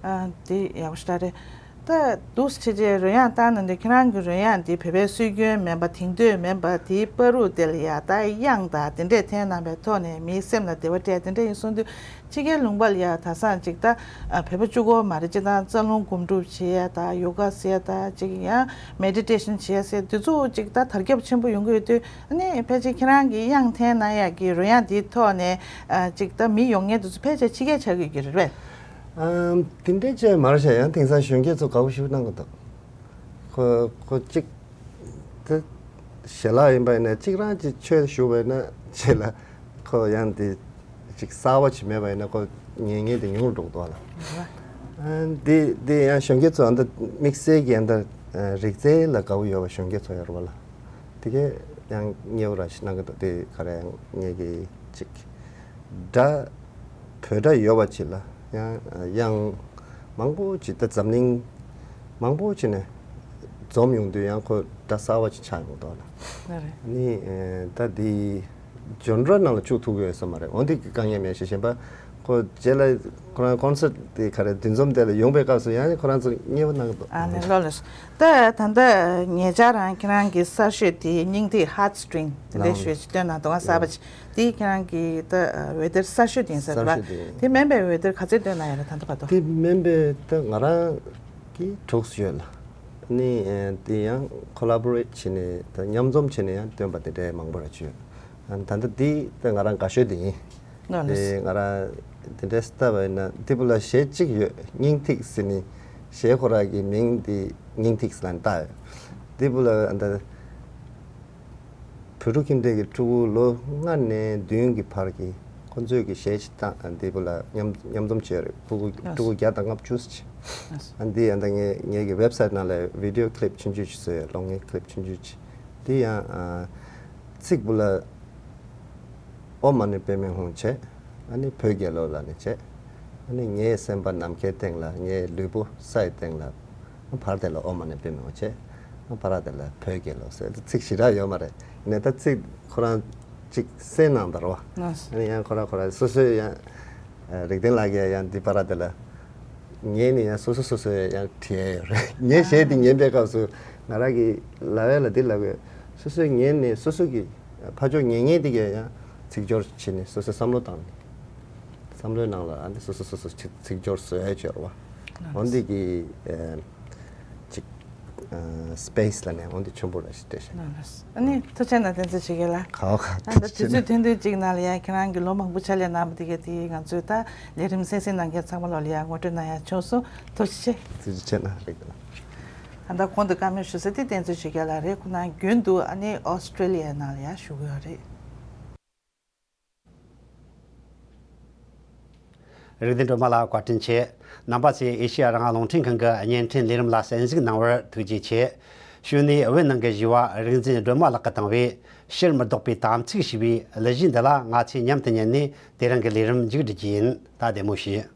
ཨ་དེ་ཡག་པོ་ཞེ་དྲག་རེད། ད་འདུག་སེ་བྱས་རྗེས་རོལ་དབྱངས་བཏང་གནང་དུས་ཁྱེད་རང་གི་རོལ་དབྱངས་འདི་བོད་པའི་སྲོལ་རྒྱུན་མིན་པ་དེང་དུས་མིན་པ་དེའི་བར་དུ་དེ་ལ་ཡ་ད་དབྱངས་དང་དེ་འདྲས་འཐེན་གནང་བའི་ཐོག་ནས་མིའི་སེམས་ལ་བདེ་བ་སྤྲད་དེ་འདྲས་ཡིན་གསུངས་དུས། ཕྱི་རྒྱལ་ལུང་པ་ལ་ཡ་ད་སང་ཅིག་ད་ཨ་བོད་པ་གཅིག་པོ་མ་རེད། སྤྱིར་བཏང་རྩ་རླུང་སྒོམ་སྒྲུབ་བྱེད་ཡ་ད་ཡོ་ག་ཟེར་ཡ་ད་ཅིག་ཡང་མེ་ཌི་ཊེ་ཤན་བྱེད་ཡ་ཟེར་དེ་ཚོ་ཅིག་ད་དར་ཁྱབ་ཆེན་པོ་ཡོང་གི་ཡོད་དུས། ཨ་ནི་ཕལ་ཆེར་ཁྱེད་རང་གིས་དབྱངས་འཐེན་གནང་ཡ་གི་རོལ་དབྱངས་དེའི་ཐོག་ནས་ཨ་ཅིག་ད་མི་ཡོང་མཁན་དེ་ཚོ་ཕལ་ཆེར་ཕྱི་རྒྱལ་ཆགས་ཀྱི་ཡོད་ཀྱི་རེད་པས། ཨམ་དེ་འདྲས་བྱས་མ་རེད་ཤག་ཡང་དེང་སང་གཞོན་སྐྱེས་ཚོ་དགའ་པོ་ཞེ་པོ་གནང་གི་འདུག་ཁོ་ཁོ་གཅིག་དེ་ཞལ་ལག་ཡིན་པ་ཡིན་ན་གཅིག་རང་གཅིག་ཆོས་ཞུ་བས་ན་ཆེ་ལ་ཁོ་ཡང་དེ་ ཅིག་གསར་བ་ཅིག་མེད་པ་ཡིན་ན་ཁོ་ཉན་མཁན་དེ་ཉུང་རུ་འགྲོ་གི་འདུག་ལ། ཨ་འདི་འདི་ཡང་གཞོན་སྐྱེས་ཚོ་ཨ་འདི་དམིགས་བསལ་གྱི་ཨ་འདི་རིག་རྩལ་ལ་དགའ་བོ་ཡོད་པ་གཞོན་སྐྱེས་ཚོ་ཡོད་རེད་པ་ལ། དེ་གས་ཡང་མཉེས་པོ་ར་ཞིག་གནང་གི་འདུག་དེ་ག་རེ་ཡང་ངེད་ཀྱི་ཅིག་སྒྲ་བོད་སྒྲ་ཡོད་པ་ཅིག་ལ་ཡང་དབྱངས་མང་པོ་ཅིག་ད་འཛམ་གླིང་མང་པོ་ཅིག་ནས་འཛོམས་ཡོང་དུས་ཡང་ཁོ་སྒྲ་གསར་བ་ཅིག་ཆགས་ཡོང་གི་འདུག་ལ། ཨ་རེད། ནི་ད་འདི་འཇོན་ར་ནང་ལ་བཅུག་ཐུབ་ཀྱི་ཡོད་ས་མ་རེད། འོན་ཏེ་དཀའ་ངལ་མེད་ཞེས་གཞན་པ་ཁོ་རྗེས་ལ་ཁོ་རང་ཀོན་སར་ཊི་དེ་ག་རེ་འདུ་འཛོམས་དེ་ལ་ཡོང་པའི་སྐབས་སུ་ཡང་ཁོ་རང་ཚོ་མཉེས་པོ་གནང་གི་འདུག་ཨ་ནི་ལོ་ལོ། ད་ད་ལྟ་ཉེ་ཆར་རང་ཁྱེད་རང་གི་གསར་ཤོས་དེ་སྙིང་ཐིག་ཧར་ཊི་སི་ཊི་རིང་དེ་འདྲའི་ལའང་ཤོས་ཅིག་བཏོན་གནང་འདུག་ཨ། གསར་པ་ཅིག་དེ་ཁྱེད་རང་གི་ད་འོད་སྡེར་གསར་ཤོས་དེ་ཡིན་ས་རེད་པ། གསར་ཤོས་དེ་ཡིན། དེ་མིན་པའི་འོད་སྡེར་ག་ཚོད་བཏོན་གནང་ཡོད་རེད་ད་ལྟ་བར་དུ། དེ་མིན་པའི་ད་ང་རང་གི་དྲུག་ཡོད་ལ། ནི་ཨེ་དེ་ཡང་ཁོ་ལ་བོ་རེ་ཊི་བྱས་ནས་ད་མཉམ་འཛོམས་བྱས་ནས་ཡང་བཏོན་པ་དེ་འདྲའི་མང་པོ་ར་བྱོས། ཨ་ད་ལྟ་འདི་ད་ང་རང་དགའ་ཤོས་དེ་ཡིན། ལགས་ལགས། དེ་ང་རང་དེ་འདྲའི་ལྟ་བ་ཡིན་ན་འདི་བུ་ལ་གཞས་གཅིག་ཡོད། སྙིང་ཐིག་ཟེར་ནི་གཞས་ཁོ་རང་གི་མིང་འདི་སྙིང་ཐིག་ཟེར་ལ་བཏགས་ཡོད། འདི་བུ་ལ་ཨ་ད། བོད་ཕྲུག་ཁྱིམ་སྡེ་གི་ཕྲུ་གུ་ལོ་ལྔ་ནས་བདུན་གྱི་བར་གྱི་ཁོ་ཚོས་ཀྱི་གཞས་ཅིག་བཏང་འདི་བུ་ལ་མཉམ་མཉམ་འཛོམས་བྱས་རེད། ཕྲུ་གུ་ཕྲུ་གུ་བརྒྱ་དང་ལྔ་བཅུ་ཙམ་ཅིག་ཨ་འདི་ཡང་ད་ངས་ངེད་ཀྱི་ཝེབ་སའིཊ་ནང་ལ་བི་ཌི་ཡོ་ཀི་ལིབ་ཆུང་ཆུང་ཅིག་བཟོས་ཡོད། གློག་བརྙན་ཀི་ལིབ་ཆུང་ཆུང་ཅིག་འདི་ཡང་ཨ་ཚིག་བུ་ལ་ཨོཾ་མ་ཎི་པདྨེ་ཧཱུྃ་བྱས། ཨ་ནི་བོད་རྒྱལ་ལོ་ལབ་ནས་བྱས། ཨ་ནི་ངའི་སེམས་པ་ནམ་མཁའི་སྟེང་ལ། ངའི་ལུས་པོ་ས་ཡི་སྟེང་ལ། བར་དེ་ལ་ཨོཾ་མ་ཎི་པདྨེ་ཧཱུྃ་བྱས། བར་དེ་ལ་བོད་རྒྱལ་ལོ་ཟེར་ཚིག་ཞེ་དྲག་ཡོད་མ་རེད། ནས་ད་ཚིག་ཁོ་རང་གཅིག་གསན་གནང་དང་རོ། ཨ་ནི་ཡང་ཁོ་རང་ཁོ་རང་སོ་སོའི་ཡང་རིག་ལྡན་ལགས་ཀྱིས་ཡང་འདི་བར་དེ་ལ་ངས་ནི་ཡང་སོ་སོ་སོ་སོའི་ཡང་བྲིས་ཡོད་རེད། ངས་གཞས་འདི་ཉན་པའི་སྐབས་སུ་ང་རང་གི་ལབ་ཡ་ལ་འདི་ལབ་དགོས། སོ་སོའི་ཉན་ནས་སོ་སོ་གི་ཕར་ཕྱོགས་ཉན་མཁན་དེ་གས་ཡང་ཚིག་སྦྱོར་བྱས་ནས་སོ་སོས་བསམ་བློ་བཏང་ནས་བསམ་བློའི་ནང་ལ་ཨ་འདི་སོ་སོ་སོ་སོ་ཚིག་ཚིག་སྦྱོར་བཟོ་ཡ་བྱོས་རོགས། འོན་ཏེ་གི་ཨ་ཅིག་ཨ་སི་པེ་སི་ལ་ནས་འོན་ཏེ་ཆེན་པོ་ར་ཞིག་སྤྲད་ཤག་ལགས་ལགས། ཨ་ནི་ཐུགས་རྗེ་གནང་། བསྟན་འཛིན་ཆོས་རྒྱལ་ལགས། ག་བ་ག་ཨ་ད་དུས་ཚོད་ཐུང་ཐུང་ཅིག་ནང་ལ་ཡང་ཁྱེད་རང་གི་ལོ་མང་པོ་ཕྱག་ལས་གནང་བ་དེ་གས་དེ་ང་ཚོས་ད་ལས་རིམ་གསན་གཟིགས་གནང་མཁན་ཚང་མ་ལོ་ལ་ཡང་ངོ་སྤྲོད་གནང་ཡ་བྱུང་སོང་། ཐུགས་རྗེ་ཆེ། ཐུགས་རྗེ་ཆེ་གནང་། རེད། ཨ་ད་གོང་དུ་བཀའ་མོལ་ཞུ་ས་དེ་བསྟན་འཛིན་ཆོས་རྒྱལ་ལགས་རེད། ཁོ་ན་རྒྱུན་དུ་ཨ་ནི་ཨོ་སི་ཀྲེ་ལི་ཡའི་ནང་ལ་ཡང་བཞུགས་ཡོད་རེད། རིག་ལྡན་སྒྲོལ་མ་ལགས་བཀའ་དྲིན་ཆེ། རྣམ་པ་ཚོས་ཨེ་ཤེ་ཡ་རང་དབང་རླུང་འཕྲིན་ཁང་གི་བརྙན་འཕྲིན་ལས་རིམ་ལ་གསན་གཟིགས་གནང་བར་ཐུགས་རྗེ་ཆེ། གཞུག་ནས་བོད་ནང་གི་ཞི་བ་རིག་འཛིན་སྒྲོལ་མ་ལགས་ཀྱིས་བཏང་བའི་ཕྱིར་མི་ལྡོག་པའི་དམ་ཚིག་ཞེས་པའི་གླུ་གཞས་འདི་ལ་ང་ཚོས་མཉམ་དུ་ཉན་ནས་དེ་རིང་གི་ལས་རིམ་མཇུག་སྒྲིལ་རྒྱུ་ཡིན། ད་བདེ་མོ་བྱོས།